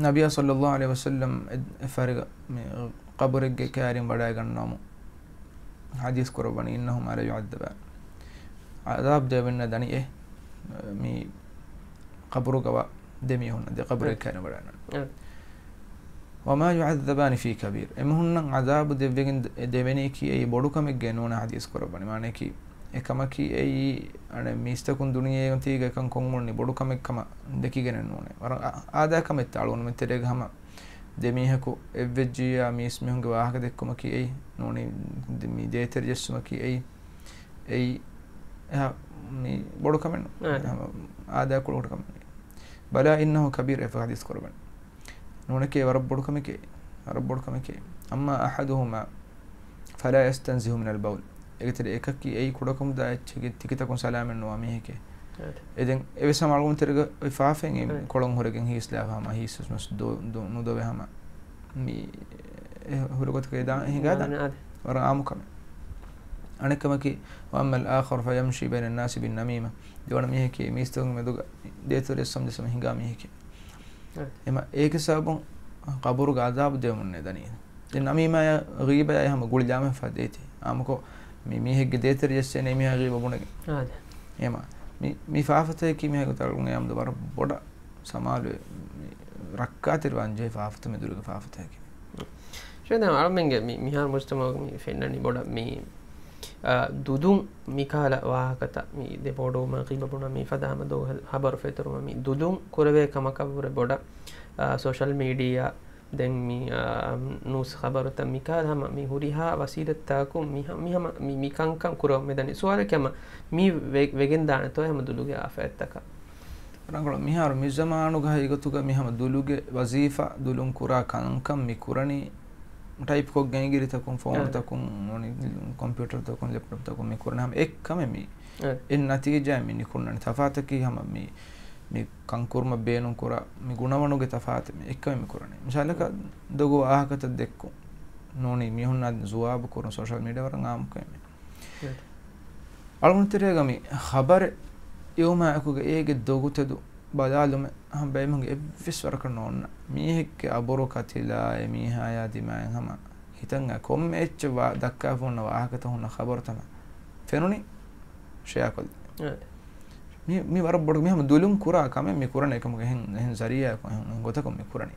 ނަބިއްޔާ ޞައްލައްލާހު ޢަލައިހި ވަސައްލަމް އެ، އެއްފަހަރެއްގަ މި ޤަބުރެއްގެ ކައިރިން ވަޑައިގަންނަވަމު ޙަދީޘް ކުރައްވަނީ، "إنهما ليعذبان." ޢަޛާބު ދެވެންނަ ދަނީ އެ، މި ޤަބުރުގަވާ ދެ މީހުން، ދެ ޤަބުރެއް އެ. ކައިރިން ވަޑައިގަންނަ. އެ. "وما يعذبان في كبير." އެމީހުންނަށް ޢަޛާބު ދެއްވެގެން ދެ-، ދެވެނީކީ އެއީ ބޮޑު ކަމެއްގައެއް ނޫނޭ ޙަދީޘް ކުރައްވަނީ. މާނައަކީ، އެކަމަކީ އެއީ، އަނެއް މީސްތަކުން ދުނިޔޭގަ ތީގަ އެކަން ކޮށްއުޅުނީ ބޮޑު ކަމެއް ކަމަށް ދެކިގެނެއް ނޫނޭ. ވަރަށް އާ-، އާދައިގެ ކަމެއްތާ އަޅުގަނޑުމެން ތެރޭގަ ހަމަ ދެ މީހަކު އެއްވެއްޖިއްޔާ މީސްމީހުންގެ ވާހަކަ ދެއްކުމަކީ އެއީ ނޫނީ ދެ-، މި ދޭތެރެ ޖެއްސުމަކީ އެއީ، އެއީ އެހާ މި ބޮޑު ކަމެއް ނޫން. އާދެ. އެހާ އާދައިގެ ކުޑަކުޑަ ކަމެއް. "بلى إنه كبير" އެއްފަހަރު ޙަދީޘް ކުރައްވަނީ. ނޫނެކޭ ވަރަށް ބޮޑު ކަމެކޭ، ވަރަށް ބޮޑު ކަމެކޭ. "أما أحدهما فلا يستنزه من البول." އޭގެ ތެރޭ އެކަކީ އެއީ ކުޑަކަމުދާ އެއްޗެއްގެ ތިކިތަކުން ސަލާމަތް ނުވާ މީހެކޭ. އާދެ. އެ ދެން އެވެސް ހަމަ އަޅުގަނޑު ތެރޭގަ އޮތް ފާފައިން އެ އާދެ. ކޮޅުން ހުރެގެން ހީސްލާފަ ހަމަ ހީސް ވެސް ނުސް ދު-، ދު-، ނުދޮވެ ހަމަ މި އެ ހުރި ގޮތަކަށް އެ ދާ ހިނގާ ދާނެ. އާދެ. ވަރަށް އާއްމު ކަމެއް. އަނެއް ކަމަކީ، "وأما الآخر فيمشي بين الناس بالنميمة." ދެވަނަ މީހަކީ މީސްތަކުންގެ މެދުގަ ދޭތެރެ ޖެއްސަމުން ޖެއްސަމުން ހިނގާ މީހެކޭ. އެ. އެމަ އޭގެ ސަބަބުން ޤަބުރުގަ ޢަޛާބު ދެވެމުންނޭ ދަނީ. ދެން ނަމީމާޔާ ޣީބަޔާ ހަމަ ގުޅި ޖާމެފަ ދޭތީ. އާއްމުކޮށް މި މީހެއްގެ ދޭތެރެ ޖެއްސޭނެ އެމީހާ ޣީބަ ބުނެގެން. އާދެ. އެމަ މި، މި ފާފަތަކީ މީހަކު ތަޅުގުން އެޔާމުދު ވަރަށް ބޮޑަށް ސަމާލުވެ، މި ރައްކާތެރިވާން ޖެހޭ ފާފަތައް މެދުގެ ފާފަތަކީ. ޝަހީދު އަޅުމެންގެ މި، މިހާރު މުޖްތަމަޢުގަ މި ފެންނަނީ ބޮޑަށް މި، އާ، ދުލުން މިކަހަލަ ވާހަކަތައް މި ދެބޯޑުވުމާ ޣީބަ ބުނުމާ މި ފަދަ ހަމަ ދޮގު ހަ-، ހަބަރު ފެތުރުމަށް މި ދުލުން ކުރެވޭ ކަމަކަށްވުރެ ބޮޑަށް، އާ، ސޯޝަލް މީޑިއާ ދެން މި، އާ، ނޫސް ޚަބަރުތައް މިކަހަލަ ހަމަ މި ހުރިހާ ވަސީލަތްތަކުން މި ހަ-، މި ހަމަ މި، މި ކަންކަން ކުރަމުން މިދަނީ. ސުވާލަކީ ހަމަ މި ވެ-، ވެގެންދާނެތޯ ހަމަ ދުލުގެ އާފާތްތަކަށް؟ ރަނގަޅު، މިހާރު މި ޒަމާނުގަ ހަގީގަތުގަ މި ހަމަ ދުލުގެ ވަޒީފާ، ދުލުން ކުރާ ކަންކަން މި ކުރަނީ ޓައިޕްކޮށްގެން އިނގިރިތަކުން، އާ. ފޯނުތަކުން، ނޫނީ ކޮމްޕިއުޓަރުތަކުން، ލެޕްޓޮޕްތަކުން މި ކުރަނީ ހަމަ އެއްކަމެއް މި. އާ. އެއް ނަތީޖާއެއް މި ނިކުންނަނީ. ތަފާތަކީ ހަމަ މި، މި ކަންކުރުމަށް ބޭނުން ކުރާ މި ގުނަވަނުގެ ތަފާތެއް މި އެއްކަމެއް މި ކުރަނީ. މިސާލަކަށް ދޮގު ވާހަކަތައް ދެއްކުން. ނޫނީ މީހުންނާ ޖުވާބު ކުރުން ސޯޝަލް މީޑިއާ ވަރަށް އާއްމު ކަމެއް މި. އަޅުގަނޑު ތެރޭގަ މި ޚަބަރެއް އިވުމާ އެކުގަ އޭގެ ދޮގުތެދު ބަލާލުމެއް ހަމަ ބައެއް މީހުންގެ އެއްވެސް ވަރަކަށް ނޯންނާ. މީހެއްގެ އަބުރު ކަތިލާ އެ މީހާޔާ ދިމާއިން ހަމަ ހިތަށް އައި ކޮންމެ އެއްޗެއް ވާ ދައްކާފަ ހުންނަ ވާހަކަތައް ހުންނަ ޚަބަރުތައް ހަމަ ފެނުނީ ޝެއާކޮށްލި. އެ. މި، މި ވަރަށް ބޮޑު، މި ހަމަ ދުލުން ކުރާ ކަމެއް މި ކުރަނީ އެކަމުގެ އެހެން، އެހެން ޒަރީއާއަކުން އެހެން، އެހެން ގޮތަކުން މި ކުރަނީ.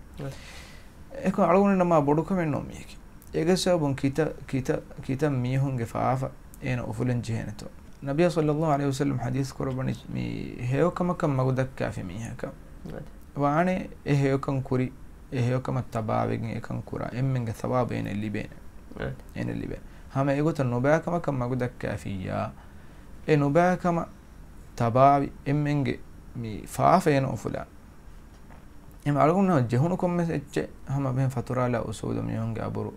އެ. އެކަމަކު އަޅުގަނޑު ނަމާ ބޮޑުކަމެއް ނޫން މީހަކީ. އޭގެ ސަބަބުން ކިތަ-، ކިތަ-، ކިތައް މީހުންގެ ފާފަ އޭނަ އުފުލަން ޖެހޭނެތޯ. ނަބިޔާ ޞައްލައްލާހު ޢަލައިހި ވަސައްލަމް ޙަދީޘް ކުރައްވަނީ މި ހެޔޮކަމަކަށް މަގު ދައްކާފި މީހަކަށް އަދި. ވާނެ އެ ހެޔޮކަން ކުރި، އެ ހެޔޮކަމަށް ތަބާވެގެން އެކަން ކުރާ އެންމެންގެ ޘަވާބު އޭނަ ލިބޭނެ. އަދި. އޭނަ ލިބޭ. ހަމަ އެގޮތަށް ނުބައިކަމަކަށް މަގު ދައްކާފިއްޔާ، އެ ނުބައިކަމަށް ތަބާވި އެންމެންގެ މި ފާފަ އޭނަ އުފުލާ. އެހެން އަޅުގަނޑު ޖެހުނު ކޮންމެސް އެއްޗެއް ހަމަ މިހެން ފަތުރާލާ އުސޫލު މީހުންގެ އަބުރު،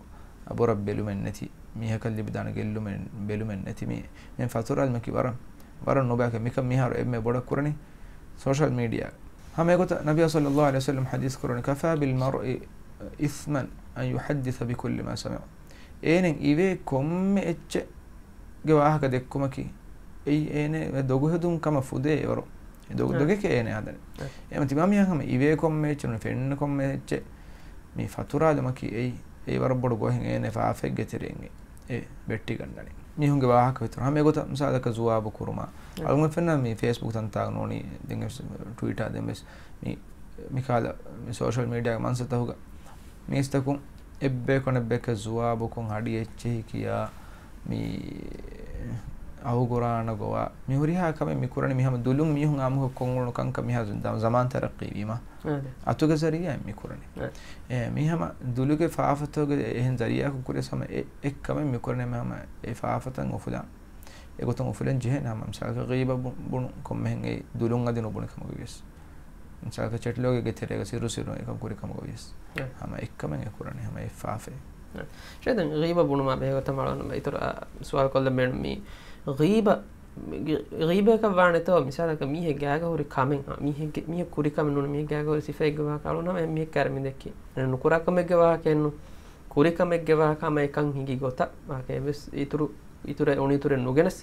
އަބުރަށް ބެލުމެއް ނެތި، މީހަކަށް ލިބިދާނެ ގެއްލުމެއް، ބެލުމެއް ނެތި މީ، މިހެން ފަތުރާލުމަކީ ވަރަށް، ވަރަށް ނުބައިކަ މިކަން މިހާރު އެންމެ ބޮޑަށް ކުރަނީ ސޯޝަލް މީޑިއާ. ހަމަ އެގޮތަށް ނަބިޔާ ޞައްލައްލާހު ޢަލައިހި ވަސައްލަމް ޙަދީޘް ކުރަނީ، "كفى بالمرء إثما أن يحدث بكل ما سمع." އޭނައަށް އިވޭ ކޮންމެ އެއްޗެއް ގެ ވާހަކަ ދެއްކުމަކީ، އެއީ އޭނަ ދޮގުހެދުން ކަމަށް ފުދޭ އެވަރު. އެ ދޮގު-، އެ. ދޮގެކޭ އޭނަ ހަދަނީ. އެ. އެމަ ތިމާ މީހަކަށް ހަމަ އިވޭ ކޮންމެ އެއްޗެއް ނު ފެންނަ ކޮންމެ އެއްޗެއް މި ފަތުރާލުމަކީ އެއީ، އެއީ ވަރަށް ބޮޑު ގޮހެއް އޭނަ ފާފައެއްގެ ތެރެއިން އެ ބެއްޓިގަންނަނީ. މީހުންގެ ވާހަކަ ވިތުރު. ހަމަ އެގޮތަށް މިސާލަކަށް ޒުވާބު ކުރުމާ. އެ. އަޅުގަނޑު ފެންނަ މި ފޭސްބުކް ތަންތާގަ ނޫނީ، ދެން ވެސް ޓްވިޓާ ދެން ވެސް މި މިކަހަލަ މި ސޯޝަލް މީޑިއާގެ މަންސަތަކުގަ މީސްތަކުން އެއްބަޔަކު އަނެއްބަޔަކަށް ޒުވާބުކޮށް ހަޑި އެއްޗެހި ކިޔާ މި އަހުގުރާނަ ގޮވާ މި ހުރިހާ ކަމެއް މި ކުރަނީ މި ހަމަ ދުލުން މީހުން އާއްމުކޮށް ކޮށްއުޅުނު ކަންކަން މިހާ ޒަ-، ޒަމާން ތަރައްޤީވީމަ. އާދެ. އަތުގެ ޒަރީއާއިން މި ކުރަނީ. އާދެ. އެ މީ ހަމަ ދުލުގެ ފާފަތަކުގެ އެހެން ޒަރީއާއަކުން ކުރިޔަސް ހަމަ އެ އެއްކަމެއް މި ކުރަނީ ހަމަ އެ ފާފަތައް އުފުލާ. އެގޮތުން އުފުލަން ޖެހޭނެ ހަމަ މިސާލަކަށް ޣީބަ ބު-، ބުނު ކޮންމެހެން އެއީ ދުލުން އަދި ނުބުނި ކަމަކު ވިޔަސް. މިސާލަކަށް ޗެޓްލޯގެ ތެރޭގަ ސިއްރު ސިއްރުން އެކަން ކުރި ކަމަކަށް ވިޔަސް. އެ. ހަމަ އެއްކަމެއް އެ ކުރަނީ ހަމަ އެއް ފާފައެއް. އެ. ޝައިދަން ޣީބަ ބުނުމާ ބެހޭގޮތަށް މާޅޮން އިތުރަށް ސުވާލު ކޮށްލަން ބޭނުން މީ ޣީބަ، ޣީ-، ޣީބައަކަށް ވާނެތޯ މިސާލަކަށް މީހެއް ގާގަ ހުރި ކަމެއް، އާ، މީހެއްގެ، މީހެއް ކުރި ކަމެއް ނޫން މީހެއް ގާގަ ހުރި ސިފައެއްގެ ވާހަކަ އަޅުން ހަމަ އެ މީހެއް ކައިރި މި ދެއްކި. ނުކުރާ ކަމެއްގެ ވާހަކައެއްނު، ކުރި ކަމެއްގެ ވާހަކަ ހަމަ އެކަން ހިނގި ގޮތަށް ވާހަކަ އެއްވެސް އިތުރު، އިތުރަށް އޮނިތުރެއް ނުގެނެސް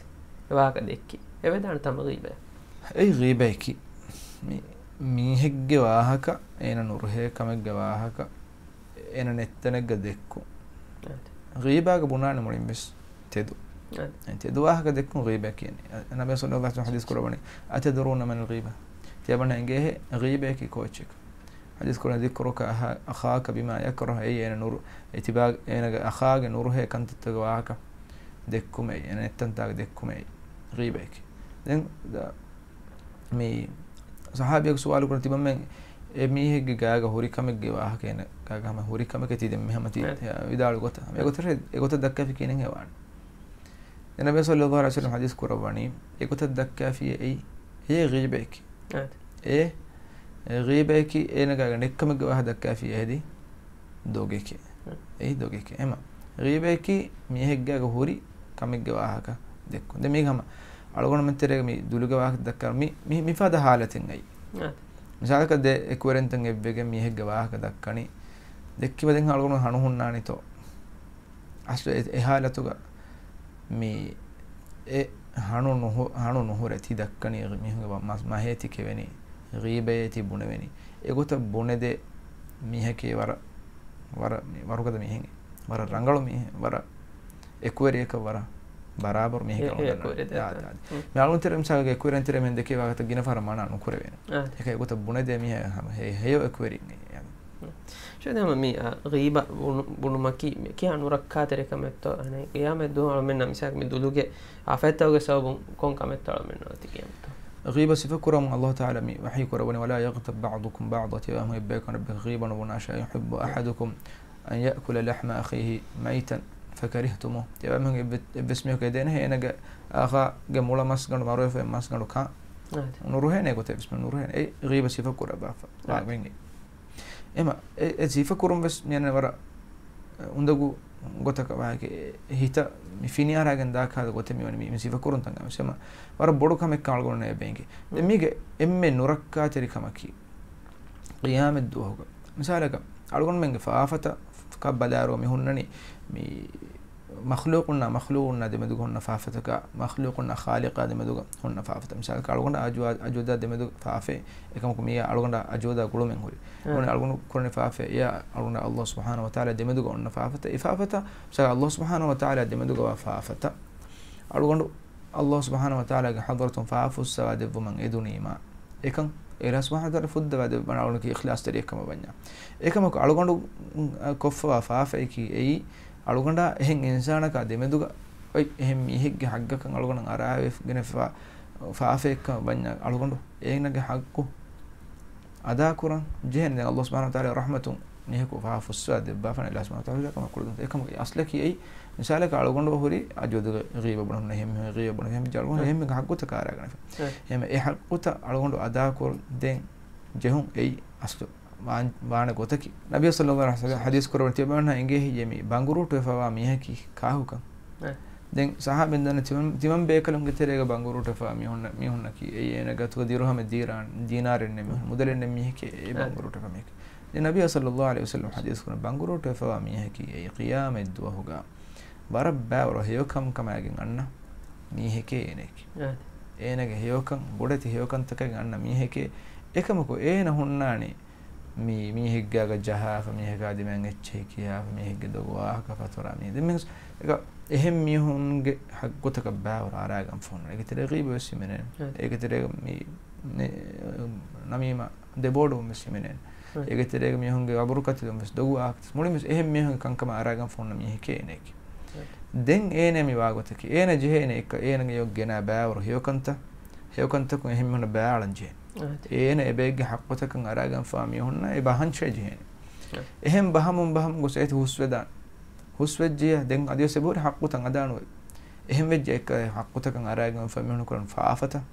އެ ވާހަކަ ދެއްކި. އެވެދާނެ ތަމަ ޣީބަ. އެއީ ޣީބައަކީ މި-، މީހެއްގެ ވާހަކަ، އޭނަ ނުރުހޭ ކަމެއްގެ ވާހަކަ، އޭނަ ނެތްތަނެއްގަ ދެއްކުން. އާދެ. ޣީބާގަ ބުނާނެ މުޅިން ވެސް ތެދު. އާދެ. އެ ތެދު ވާހަކަ ދެއްކުން ޣީބަ ކިޔަނީ. އަ-، ނަބީ ޞައްލައްލާހު ޢަލައިހި ވަސައްލަމް ޙަދީޘް ކުރައްވަނީ، "أتدرون من الغيبة؟" ތިޔަބަންނަ އެނގޭހޭ ޣީބައަކީ ކޯއްޗެއް؟ ޙަދީޘް ކުރަނީ، "ذكرك أخا-، أخاك بما يكره." އެއީ އޭނަ ނުރު-، އެތިބާ-، އޭނަގެ އަޚާގެ ނުރުހޭ ކަންތައްތަކުގެ ވާހަކަ ދެއްކުމެއް، އޭނަ ނެތްތަންތާގެ ދެއްކުމެއް ޣީބައަކީ. ދެން ދަ-، މި ޞަޙާބީއަކު ސުވާލު ކުރަން ތިބަމެން އެ މީހެއްގެ ގާގަ ހުރި ކަމެއްގެ ވާހަކަ އޭނަ ގާގަ ހަމަ ހުރި ކަމެކޭ ތި ދެންމެ ހަމަ ތި އެ. ވިދާޅު ގޮތަށް. ހަމަ އެ. އެގޮތަށް، އެގޮތަށް ދައްކާފި ކިހިނެއް ހެވާނެ؟ ދެން ނަބީ ޞައްލައްލާހު ޢަލައިހި ވަސައްލަމް ޙަދީޘް ކުރައްވަނީ، އެގޮތަށް ދައްކާފިއޭ އެއީ، އެއީ ޣީބައަކީ. އާދެ. އެ، އެ ޣީބައަކީ އޭނަ ގާގަ ނެތްކަމެއްގެ ވާހަކަ ދައްކާފިއޭ އެހެދީ ދޮގެކޭ. އެ. އެއީ ދޮގެކޭ. އެމަ ޣީބައަކީ މީހެއްގާގަ ހުރި ކަމެއްގެ ވާހަކަ ދެއްކުން. ދެން މީގަ ހަމަ އަޅުގަނޑުމެން ތެރޭގަ މި ދުލުގެ ވާހަކަ ދައްކާ މި، މި، މިފަދަ ޙާލަތެއް އައީ. އާދެ. މިސާލަކަށް ދެ އެކުވެރިންތައް އެއްވެގެން މީހެއްގެ ވާހަކަ ދައްކަނީ. ދެއްކިބަ ދެން އަޅުގަނޑު ހަނު ހުންނާނީތޯ؟ އަސްލު އެ، އެ ހާލަތުގަ މި އެ ހަނު ނުހު-، ހަނު ނުހުރެ ތި ދައްކަނީ މީހުންގެ މަ-، މަ-، މަހޭ ތި ކެވެނީ، ޣީބައޭ ތި ބުނެވެނީ. އެގޮތަށް ބުނެދޭ މީހަކީ ވަރަށް، ވަރަށް މި ވަރުގަދަ މީހެއް، ވަރަށް ރަނގަޅު މީހެއް، ވަރަށް އެކުވެރިޔަކަށް ވަރަށް ބަރާބަރު މީހެއް އެ، އެ އެކުވެރި ދެ-، ދެ-، ދެ-، ދެ-، މި އަޅުން ތެރެ މިސާލުގެ އެކުވެރިން ތެރެ މެން ދެކޭ ވާހަކަތައް ގިނަ ފަހަރަށް މަނާ ނުކުރެވޭނެ. އާ. އެކަ އެގޮތަށް ބުނެދޭ މީހާ ހަމަ ހެ-، ހެޔޮ އެކުވެރިން އެ. ޝައިދަން ހަމަ މި، އާ، ޣީބަ ބުނު-، ބުނުމަކީ މި ކިހާ ނުރައްކާތެރި ކަމެއްތޯ؟ އަނެއް ޤިޔާމަތް ދުވަހު އަޅުމެންނަށް މިސާލަކަށް މި ދުލުގެ އާފަތްތަކުގެ ސަބަބުން ކޮން ކަމެއްތޯ އަޅުމެންނަށް އޮތީ ޤިޔާމަތް ދުވަހު؟ ޣީބަ ސިފަ ކުރަމުން ﷲ ތަޢާލާ މި ވަޙީ ކުރައްވަނީ، "ولا يغتب بعضكم بعضا." ތިޔަބައިމީހުން އެއްބަޔަކު އަނެއްބަޔަކަށް ޣީބަ ނުބުނާށޭ. "أيحب أحدكم أن يأكل لحم أخيه ميتا فكرهتموه." ތިޔަބައިމީހުން އެއްވެ-، އެއްވެސް މީހަކު އެދޭނެހެ އޭނަގެ އަޚާގެ މުޅަ މަސްގަނޑު، މަރުވެފައި މަސްގަނޑު ކާ އާދެ. ނުރުހޭނެ ގޮތެއް ވެސް ނުރުހޭނެ. އެ ޣީބަ ސިފަ ކުރައްވާފަ. އާދެ. ވާ ވެންގެ. އެމަ، އެ، އެ ސިފަ ކުރުން ވެސް މިއަންނަ ވަރަށް އުނދަގޫ ގޮތަކަށް ވާހަކަ ހިތަށް މި ފިނިއަރާގެން ދާ ކާލަ ގޮތެއް މިވަނީ މި، މި ސިފަ ކުރުން ތަން ވެސް. އެމަ، ވަރަށް ބޮޑު ކަމެއް އަޅުގަނޑު އެބަ އެނގޭ. ދެން މީގެ އެންމެ ނުރައްކާތެރި ކަމަކީ، ޤިޔާމަތް ދުވަހުގަ މިސާލަކަށް އަޅުގަނޑުމެންގެ ފާފަތަކަށް ބަލާއިރު މި ހުންނަނީ މި މަޚްލޫޤުންނާ މަޚްލޫޤުންނާ ދެމެދުގަ ހުންނަ ފާފަތަކާ، މަޚްލޫޤުންނާ ޚާލިޤާ ދެމެދުގަ ހުންނަ ފާފަތައް. މިސާލަކަށް އަޅުގަނޑާ އަޖު-، އަޖުދާ ދެމެދުގަ ފާފައެއް. އެކަމަކު މިއީ އަޅުގަނޑާ އަޖުދާ ގުޅުމެއް ހުރި. އަ. އަޅުގަނޑު ކުރަނީ ފާފައެއް. އެޔާ އަޅުގަނޑާ ﷲ ސުބްޙާނަހޫ ވަތަޢާލާ ދެމެދުގަ އޮންނަ ފާފަތައް. އެ ފާފަތައް، މިސާލަކަށް ﷲ ސުބްޙާނަހޫ ވަތަޢާލާ ދެމެދުގަ ވާ ފާފަތައް. އަޅުގަނޑު ﷲ ސުބްޙާނަހޫ ވަތަޢާލާގެ ޙަޟްރަތުން ފާފަ ފުއްސަވާ ދެއްވުމަށް އެދުނީމާ، އެކަން، އެ އެ އަލްލާހު ސުބްޙާނަހޫ ވަތަޢާލާ ފުއްދަވާ ދެއްވާނެ އަޅުގަނޑަކީ އިޚްލާޞްތެރިއެއްކަމަށް ވަންޏާ. އެކަމަކު އަޅުގަނޑު، އަ، ކޮށްފަވާ ފާފައަކީ އެއީ އަޅުގަނޑާ އެހެން އިންސާނަކާ ދެމެދުގަ އޮތް އެހެން މީހެއްގެ ޙައްޤަކަށް އަޅުގަނޑަށް އަރާވެގެނެފަ ފާފައެއްކަމަށް ވަންޏާ އަޅުގަނޑު އޭނަގެ ޙައްޤު އަދާކުރަން ޖެހޭނެ. ދެން އަލްލާހު ސުބްޙާނަހޫ ވަތަޢާލާ ރަޙްމަތުން މީހަކު ފާފަ ފުއްސަވާ ދެއްވާފަން އަލްލާހު ސުބްޙާނަހޫ ވަތަޢާލާ ކަމަށް ކުޅަދުން. އެކަމަކު އަސްލަކީ އެއީ މިސާލަކަށް އަޅުގަނޑު ހުރި އަޖުވަދުގެ ޣީބަ ބުނަން އެހެން މީހުން ޣީބަ ބުނަން އެހެން ޖަޅުވަން އެހެން ޙައްޤުތަކަށް އަރާގަނެފަ. އެ. އެހެން އެ ޙައްޤުތައް އަޅުގަނޑު އަދާކޮށްދޭން ޖެހުން އެއީ އަސްލު ވާން-، ވާނެ ގޮތަކީ. ނަބީ ޞައްލައްލާހު ޢަލައިހި ވަސައްލަމް ޙަދީޘް ކުރައްވަނީ ތިޔަބައިމީހުންނަށް އެނގޭ ހެއްޔޭ މި ބަނގުރޫޓުވެފަވާ މީހަކީ ކާކުކަން؟ އެ. ދެން ޞަޙާބީން ދަންނަ ތިމަން، ތިމަން ބޭކަލުންގެ ތެރޭގަ ބަނގުރޫޓުވެފަވާ މީހުންނަ-، މީހުންނަކީ އެއީ އޭނަ ގަތުގަ ދިރުހަމެއް ދީރާ-، ދީނާރެއް ނެތް މީހުން، މުދަލެއް ނެތް މީހެކޭ އެ އެ. ބަނގުރޫޓުވެފަ މީހެކޭ. ދެން ނަބީ ޞައްލައްލާހު ޢަލައިހި ވަސައްލަމް ޙަދީޘް ކުރަން ބަނގުރޫޓުވެފަވާ މީހަކީ އެއީ ޤިޔާމަތް ދުވަހުގަ ވަރަށް ބާވަރު ހެޔޮކަން ކަމާގެން އަންނަ މީހެކޭ އޭނައަކީ. އާދެ. އޭނަގެ ހެޔޮކަން، ބޮޑެތި ހެޔޮކަންތަކަކަށް އަންނަ މީހެކޭ. އެކަމަކު އޭނަ ހުންނާނީ މީ، މީހެއްގާގަ ޖަހާފަ، މީހަކާ ދިމާއިން އެއްޗެހި ކިޔާފަ، މީހެއްގެ ދޮގު ވާހަކަ ފަތުރާ މީ. ދެން މިހެން އެކަ އެހެން މީހުންގެ ޙައްޤުތަކަށް ބާވަރު އަރާގަން ފޯނު. އޭގެ ތެރޭ ޣީބަ ވެސް ހިމެނޭނެ. އާދެ. އޭގެ ތެރޭގަ މީ، މި، ނަމީމާ ދެބޯޑުވުން ވެސް ހިމެނޭނެ. އެ. އޭގެ ތެރޭގަ މީހުންގެ އަބުރު ކަތިލުން ވެސް ދޮގު ވާހަކަ މުޅިން ވެސް އެހެން މީހުންގެ ކަންކަމަށް އަރާގަން ފޯންނަ މީހެކޭ އޭނައަކީ. އެ. ދެން އޭނަ މި ވާގޮތަކީ އޭނަ ޖެހޭނެ އެކަ އޭނަގެ އެޔޮ ގެނާ ބާވަރު ހެޔޮކަންތައް، ހެޔޮކަންތަކުން އެހެން މީހުންނަށް ބަޔާޅަން ޖެހޭނެ. އެ. އޭނަ އެބައެއްގެ ޙައްޤުތަކަށް އަރާގަންފާ މީހުންނަށް އެ ބަހަން ޝޭ ޖެހޭނެ. އެ. އެހެން ބަހަމުން ބަހަމުން ގޮސް އޭތި ހުސްވެދާނެ. ހުސްވެއްޖިޔާ ދެން އަދިވެސް އެބަހުރި ޙައްޤުތައް އަދާނުވޭ. އެހެން ވެއްޖެ އެއްކަ ޙައްޤުތަކަށް އަރާގެންފަ މީހުން ކުރަން ފާފަތައް.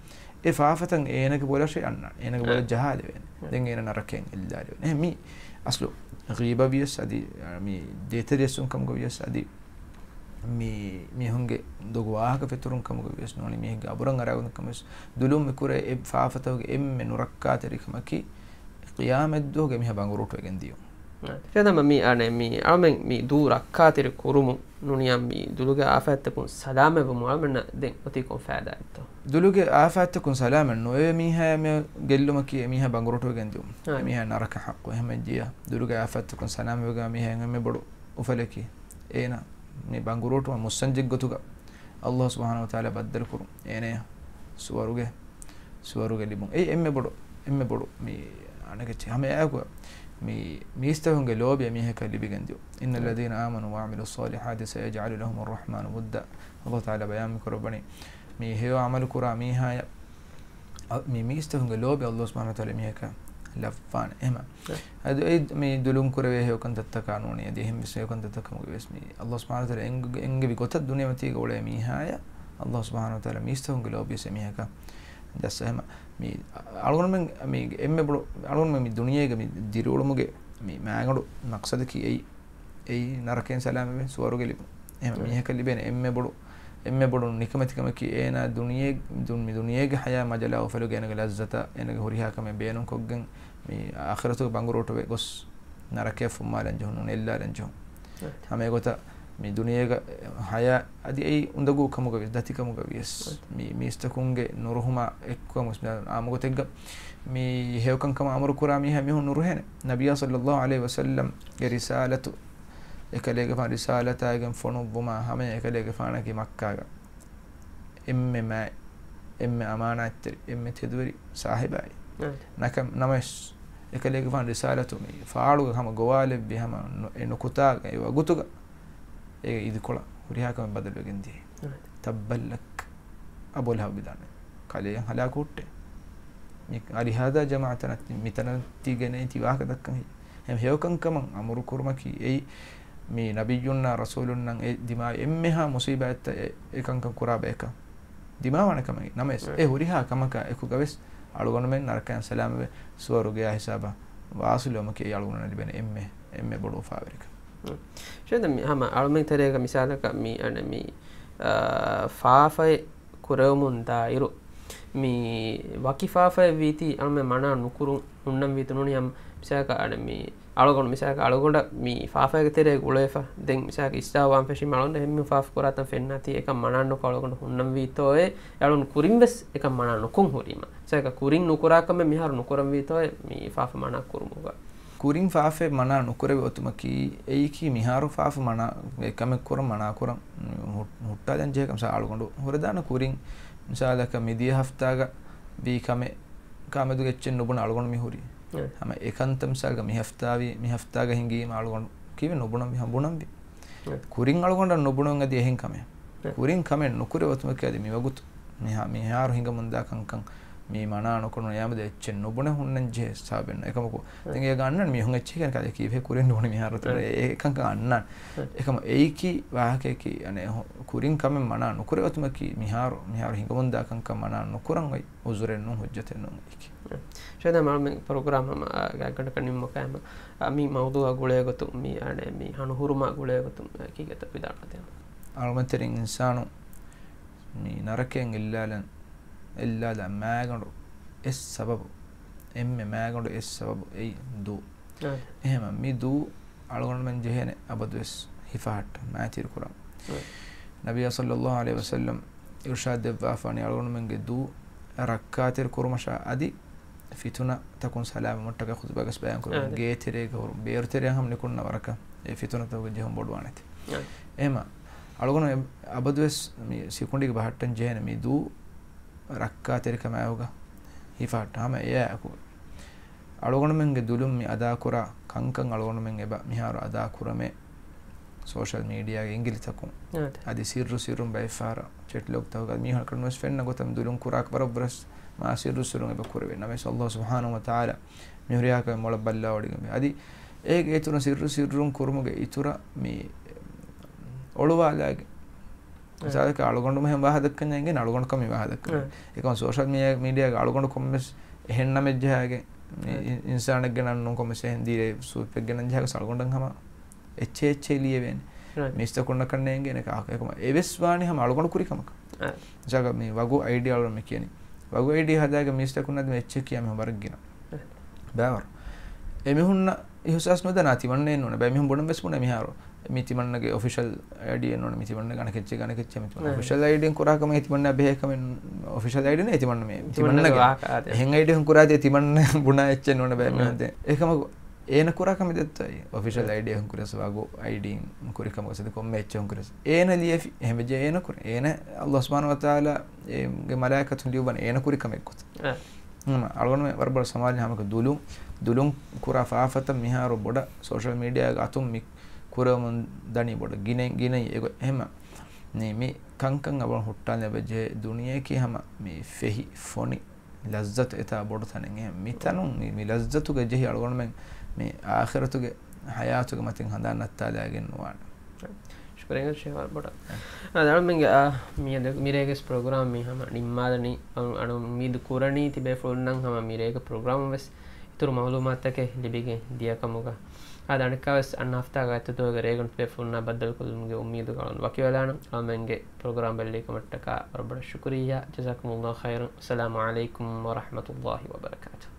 އެ ފާފަތައް އޭނަގެ ބޮލަށް އަންނާނެ. އޭނަގެ ބޮލަށް އެ. ޖަހާލެވޭނެ. އެ. ދެން އޭނަ ނަރަކައިން އެއްލާލެވޭނެ. އެހެން މީ އަސްލު ޣީބަ ވިޔަސް އަދި، މި ދޭތެރެއްސުން ކަމުގަ ވިޔަސް އަދި، މި މީހުންގެ ދޮގު ވާހަކަ ފެތުރުން ކަމުގަ ވިޔަސް ނޫނީ މީހެއްގެ އަބުރަށް އަރާގަން ކަމަށް ދުލުން މި ކުރޭ އެ ފާފަތަކުގެ އެންމެ ނުރައްކާތެރި ކަމަކީ ޤިޔާމަތްދުވަހުގެ މީހާ ބަނގުރޫޓުވެގެން ދިޔުން. އެ. ތެދަމަ މި އަނެއް މި އަޅަމެން މި ދޫ ރައްކާތެރި ކުރުމުން ނޫނިޔާ މި ދުލުގެ އާފާތްތަކުން ސަލާމަތްވުމުން އަޅަމެންނަށް ދެން އޮތީ ކޮން ފައިދާއެއްތޯ؟ ދުލުގެ އާފާތްތަކުން ސަލާމަތް ނުވެވޭ މީހާ މި ގެއްލުމަކީ އެ މީހާ ބަނގުރޫޓުވެގެން ދިޔުން. އާ. އެ މީހާ ނަރަކަ ޙައްޤު. އެހެންވެއްޖިޔާ ދުލުގެ އާފާތްތަކުން ސަލާމަތްވެގެން މީހާ އެންމެ ބޮޑު އުފަލަކީ އޭނަ މި ބަނގުރޫޓުވާ މުއްސަންޖެއްގޮތުގަ އަލްލާހު ސުބްޙާނަހު ވަތަޢާލާ ބައްދަލުކުރުން. އޭނަޔަށް ސުވަރުގެ، ސުވަރުގެ ލިބުން. އެއީ އެންމެ ބޮޑު، އެންމެ ބޮޑު މި އަނެކެއްޗެއް. ހަމައެއާއެކު މި މީސްތަކުންގެ ލޯބި އެމީހަކަށް ލިބިގެން ދިޔުން. إن الذين آمنوا وعملوا الصالحات سيجعل لهم الرحمن ودا. އަލްލާހު ތަޢާލާ ބަޔާން މި ކުރައްވަނީ މި ހެޔޮ ޢަމަލު ކުރާ މީހާޔަށް އަ، މި މީސްތަކުންގެ ލޯބި އަލްލާހު ސުބްޙާނަހު ވަތަޢާލާ މީހަކަށް ލައްވާނެ. އެހެމަ. އެ. އަދި އެ މި ދުލުން ކުރެވޭ ހެޔޮކަންތައްތަކާ ނޫނީ އަދި އެހެން ވެސް ހެޔޮކަންތައްތަކަށް ކަމުގަ ވެސް މި އަލްލާހު ސުބްޙާނަހު ވަތަޢާލާ އެންގި-، އެންގެވި ގޮތަށް ދުނިޔެމަތީގަ އުޅޭ މީހާޔަށް އަލްލާހު ސުބްޙާނަހު ވަތަޢާލާ މީސްތަކުންގެ ލޯބި ވެސް އެމީހަކަށް ޖައްސަ. އެހެމަ މި އަޅުގަނޑުމެން މި އެންމެ ބޮޑު އަޅުގަނޑުމެން މި ދުނިޔޭގަ މި ދިރިއުޅުމުގެ މި މާގަނޑު މަޤްޞަދަކީ އެއީ އެއީ ނަރަކައިން ސަލާމަތްވެ ސުވަރުގެ ލިބުން. އެހެން އެ. މީހަކަށް ލިބޭނެ އެންމެ ބޮޑު، އެންމެ ބޮޑު ނިކަމެތިކަމަކީ އޭނާ ދުނިޔެ-، ދުން-، މި ދުނިޔޭގެ ޙަޔާތް މަޖަލާ އުފަލުގެ އޭނާގެ ލައްޒަތަށް އޭނާގެ ހުރިހާ ކަމެއް ބޭނުންކޮށްގެން މި އާޚިރަތުގެ ބަނގުރޫޓުވެ ގޮސް ނަރަކަޔަށް ފުއްމާލަން ޖެހުން، ނުނެއްލާލަން ޖެހުން. އެ. ހަމަ އެގޮތަށް މި ދުނިޔޭގަ ޙަޔާތް އަދި އެއީ އުނދަގޫ ކަމުގަ ވިޔަސް، ދަތިކަމުގަ ވިޔަސް، އެ. މި މީސްތަކުންގެ ނުރުހުމާ އެއްކޮށް މުސްލިމް އާއްމު ގޮތެއްގަ މި ހެޔޮކަންކަމަށް އަމުރު ކުރާ މީހާ މީހުން ނުރުހޭނެ. ނަބިއްޔާ ޞައްލައްލާހު ޢަލައިހި ވަސައްލަމްގެ ރިސާލަތު އެކަލޭގެފާނު ރިސާލަތާގެން ފޮނުއްވުމާ ހަމަޔަށް އެކަލޭގެފާނަކީ މައްކާގަ އެންމެ މާތް، އެންމެ އަމާނާތްތެރި، އެންމެ ތެދުވެރި ސާހިބާއި. އެ. ނަކަ-، ނަމަވެސް، އެކަލޭގެފާނު ރިސާލަތު މި ފާޅުގަ ހަމަ ގޮވާލެއްވި ހަމަ ނު-، އެ ނުކުތާގަ އެ ވަގުތުގަ އޭގެ އިދިކޮޅަށް ހުރިހާ ކަމެއް ބަދަލުވެގެން ދިޔައީ. އެ. ތައްބައްލަކް. އަބޫ ލަހަބް ވިދާނެ. ކަލޭ ހަލާކު ހުއްޓޭ. މި އަރިހާދާ ޖަމާޢަތަށް ނަތި-، މިތަނަށް ތި ގެނައި ތި ވާހަކަ ދައްކަން ހެއްޔޭ؟ ހެޔޮކަންކަމަށް އަމުރު ކުރުމަކީ އެއީ މި ނަބިއްޔުންނާ ރަސޫލުންނަށް އެ ދިމާވި އެންމެހާ މުސީބާތްތައް އެ، އެކަންކަން ކުރާ ބަޔަކަށް ދިމާވާނެ ކަމެއް. ނަމަވެސް، އެ ހުރިހާ ކަމަކާ އެކުގަވެސް އަޅުގަނޑުމެން ނަރަކައިން ސަލާމަތްވެ ސުވަރުގެއާ ހިސާބަށް ވާސިލުވުމަކީ އެއީ އަޅުގަނޑުމެންނަށް ލިބޭނެ އެންމެ، އެންމެ ބޮޑު އުފާވެރިކަން. ޝޭޚް ދެން މި ހަމަ އަޅުމެން ތެރޭގަ މިސާލަކަށް މި އަނެއް މި، އާ، ފާފައެއް ކުރެވުމުން ދާއިރު މި ވަކި ފާފައެއް ވީތީ އަޅުމެން މަނާ ނުކުރުން ހުންނަން ވީތު ނޫނީ ހަމަ މިސާލަކަށް އަނެއް މި އަޅުގަނޑު މިސާލަކަށް އަޅުގަނޑަށް މި ފާފައިގެ ތެރޭގަ އުޅޭފަ ދެން މިސާލަކަށް އިސްލާހުވާން ފެށީމަ އަޅުގަނޑަށް އެންމެ ފާފަ ކުރާތަން ފެންނާތީ އެކަން މަނާން ނުކޮށް އަޅުގަނޑު ހުންނަން ވީތޯއޭ އަޅުން ކުރިން ވެސް އެކަން މަނާ ނުކޮށް ހުރީމަ. މިސާލަކަށް ކުރިން ނުކުރާ ކަމެއް މިހާރު ނުކުރަން ވީތޯއޭ މި ފާފަ މަނާ ކުރުމުގަ. ކުރިން ފާފައެއް މަނާ ނުކުރެވި އޮތުމަކީ، އެއީކީ މިހާރު ފާފަ މަނާ، އެ ކަމެއް ކުރަން މަނާ ކުރަން ހު-، ހުއްޓާލަން ޖެހޭ ކަމެއް. މިސާލަކަށް އަޅުގަނޑު ހުރެދާނެ ކުރިން، މިސާލަކަށް މިދިޔަ ހަފްތާގަ ވީ ކަމެއް ކާމެދުގެ އެއްޗެއް ނުބުނެ އަޅުގަނޑު މި ހުރީ. ހަމަ އެކަންތައް މިސާލްގަ މި ހަފްތާވީ، މި ހަފްތާގަ ހިނގީމަ އަޅުގަނޑު ކީވެ ނުބުނަންވީ، ހަމަ ބުނަންވީ. ކުރިން އަޅުގަނޑަށް ނުބުނުން އަދި އެހެން ކަމެއް. ކުރިން ކަމެއް ނުކުރެވޭ އޮތުމަކީ އަދި މިވަގުތު މިހާ-، މިހާރު ހިނގަމުންދާ ކަންކަން މި މަނާ ނުކުރުނު އެއާމެދު އެއްޗެއް ނުބުނެ ހުންނަން ޖެހޭ ހިސާބެއް ނޫން. އެކަމަކު ދެން އޭގަ އަންނަން މީހުން އެއްޗެއް ކިޔަން ކަލޭ ކީވެ ކުރިން ނުބުނެ މިހާރު އެ-، އެކަންކަން އަންނާނެ. އެކަމަ އެއީކީ ވާހަކަޔަކީ އަނެއް ކުރިން ކަމެއް މަނާ ނުކުރެވޭ އޮތުމަކީ މިހާރު، މިހާރު ހިނގަމުންދާ ކަންކަން މަނާ ނުކުރަން އޮތް އުޒުރެއް ނޫން، ހުއްޖަތެއް ނޫން އެއީކީ. ޝަހީދާ މާ މި ޕްރޮގްރާމް ހަމަ، އާ، ގާތްގަނޑަކަށް ނިންމުމަކާ ހަމަ، އާ، މި މައުޟޫއާ ގުޅޭގޮތުން މި އަނެއް މި ހަނުހުރުމާ ގުޅޭގޮތުން އާ، ކީކޭތަ ވިދާޅުވާތި ހަމަ. އަޅުމެންތެރިން އިންސާނު މި ނަރަކައިން އެއްލާލަން، އެއްލާލާ މާގަނޑު އެއް ސަބަބު، އެންމެ މާގަނޑު އެއް ސަބަބު އެއީ ދޫ. އާ. އެހެމަ މި ދޫ އަޅުގަނޑުމެން ޖެހޭނެ އަބަދުވެސް ހިފަހައްޓަން މާތިރި ކުރަން. އާ. ނަބިއްޔާ ޞައްލައްލާހު ޢަލައިހި ވަސައްލަމް އިރުޝާދު ދެއްވާފާނީ އަޅުގަނޑުމެންގެ ދޫ ރައްކާތެރި ކުރުމަށާ އަދި ފިތުނަތަކުން ސަލާމަތްވުމަށްޓަކާ ޚުޠުބާގަސް ބަޔާން ކުރެވެން. އާ، އާދެ. ގޭތެރޭގަ ހުރުން ބޭރުތެރެއަށް ހަމަ ނިކުންނަ ވަރަކަށް އެ ފިތުނަތަކުގެ ޖެހުން ބޮޑުވާނެތީ. އާ. އެހެމަ އަޅުގަނޑު އެ-، އަބަދުވެސް މި ސިކުނޑީގަ ބަހައްޓަން ޖެހޭނެ މި ދޫ ރައްކާތެރިކަމާއެކުގަ ހިފަހައްޓާ ހަމަ އެއާއެކު އަޅުގަނޑުމެންގެ ދުލުން މި އަދާކުރާ ކަންކަން އަޅުގަނޑުމެން އެބަ މިހާރު އަދާ ކުރަމޭ ސޯޝަލް މީޑިއާގެ އިނގިލިތަކުން. އާދެ. އަދި ސިއްރު ސިއްރުން ބައެއްފަހަރަށް ޗެޓް ލޮގްތަކުގަ މީހުން ކަންނުވެސް ފެންނަ ގޮތަށް ދުލުން ކުރާ ވަރަށްވެސް މާ ސިއްރު ސިއްރުން އެބަ ކުރެވޭ. ނަމަވެސް ﷲ ސުބްޙާނަހޫ ވަތަޢާލާ މި ހުރިހާ ކަމެއް މޮޅަށް ބައްލަވާވަޑައިގެންވޭ. އަދި އޭގެ އިތުރުން ސިއްރު ސިއްރުން ކުރުމުގެ އިތުރަށް މި އޮޅުވާލާގެ މިސާލަކަށް އަޅުގަނޑު މިހެން ވާހަކަ ދައްކަން އެނގޭނެ އަޅުގަނޑު ކަމީ ވާހަކަ ދައްކަން. އެކަމަ ސޯޝަލް މީޑިއާގަ އަޅުގަނޑު ކޮންމެސް އެހެން ނަމެއް ޖަހާގެ އިންސާނެއްގެ ނަން ނޫން ކޮންމެސް އެހެން ދީރޭ ސޫޕެއްގެ ނަން ޖަހާގެ އަޅުގަނޑަށް ހަމަ އެއްޗެއް އެއްޗެއް ލިޔެވޭނެ. މީސްތަކުންނަކަށް ނޭނގޭނެ ކާކު. އެކަމަ އެވެސް ވާނީ ހަމަ އަޅުގަނޑު ކުރި ކަމަކަށް. މިސާލަކަށް މި ވަގު އައިޑީ އަޅުގަނޑު މި ކިޔަނީ. ވަގު އައިޑީ ހަދާގެ މީސްތަކުން އަދި މި އެއްޗެއް ކިޔާ މިހުން ވަރަށް ގިނަ. ބައިވަރު. އެމީހުންނަށް އިހުސާސް ނުދަނާ ތިމަންނައެއް ނޫނޭ. ބައެއް މީހުން ބުނަން ވެސް ބުނޭ މިހާރު. މި ތިމަންނަގެ އޮފިޝަލް އައިޑީއެއް ނޫނޭ. މި ތިމަންނަގެ އަނެކެއްޗެއް އަނެކެއްޗެއް މި ތިމަންނަ އޮފިޝަލް އައިޑީން ކުރާ ކަމެއް ތިމަންނަ ބެހޭ ކަމެއް އޮފިޝަލް އައިޑީ ނޭ ތިމަންނަ މޭ. ތިމަންނަގެ ތިމަންނަގެ ވާހަކަ އާދެ. އެހެން އައިޑީ ކުރާތީ ތިމަންނަ ބުނާ އެއްޗެއް ނޫނޭ ބައެއް މީހުން ދޭ. އެކަމަކު އޭނަ ކުރާ ކަމެއް ދެއްތޯ އެއީ. އޮފިޝަލް އައިޑީ އެހުން ކުރިޔަސް ވަގު އައިޑީން ކުރި ކަމަކަށް ސަދި ކޮންމެ އެއްޗެއް ހުން ކުރިޔަސް. އޭނަ ލިޔެފި އެހެން ވެއްޖެ އޭނަ ކުރި. އޭނަ ﷲ ސުބްޙާނަހޫ ވަތަޢާލާ އޭގެ މަލާއިކަތުން ލިޔުއްވަނީ އޭނަ ކުރި ކަމެއް ގޮތަށް. ހަމަ އަޅުގަނޑުމެން ވަރަށް ބޮޑަށް ސަމާލު ހަމަކަ ދުލުން، ދުލުން ކުރާ ފާފަތައް މިހާރު ބޮޑަށް ސޯޝަލް މީޑިއާގެ އަތުން މި ކުރަމުން ދަނީ ބޮޑަށް ގިނައިން، ގިނައިން އެގޮތް. އެހެމަ ނީ މި ކަންކަން އަބަ ހުއްޓާލަބަ ޖެހޭ ދުނިޔެއަކީ ހަމަ މި ފެހި ފޮނި ލައްޒަތު އެތާ ބޮޑު ތަނެއް. އެހެން މި ތަނުން މި، މި ލައްޒަތުގަ ޖެހި އަޅުގަނޑުމެން މި އާޚިރަތުގެ ޙަޔާތުގެ މަތިން ހަނދާން ނައްތާލައިގެން ނުވާނެ. ޝުކުރިއްޔާ ޝެހް ވަރަށް ބޮޑަށް. އާ، އަޅުމެންގެ، އާ، މިއަދު މިރޭގެ ޕްރޮގްރާމް މި ހަމަ ނިންމާލަނީ. އަޅު، އަޅު އުއްމީދު ކުރަނީ ތިބޭފުޅުންނަށް ހަމަ މިރޭގެ ޕްރޮގްރާމް ވެސް އިތުރު މައުލޫމާތުތަކެއް ލިބިގެން ދިޔަކަމުގަ. އާދެ، އަނެއްކާވެސް އަންނަ ހަފްތާގެ އަތޮޅުގެ ރޭގަނޑު ތިބޭފުޅުންނާ ބައްދަލުކޮށްލުމުގެ އުއްމީދުގަ އަޅުން ވަކިވެލާނަން. އަޅުމެންގެ ޕްރޮގްރާމް ބެއްލެވިކަމަށްޓަކާ ވަރަށް ބޮޑަށް ޝުކުރިއްޔާ. ޖަޒާކުމުﷲ ޚައިރަން. އައްސަލާމު ޢަލައިކުމް ވަރަޙްމަތުﷲ ވަބަރަކާތުހު.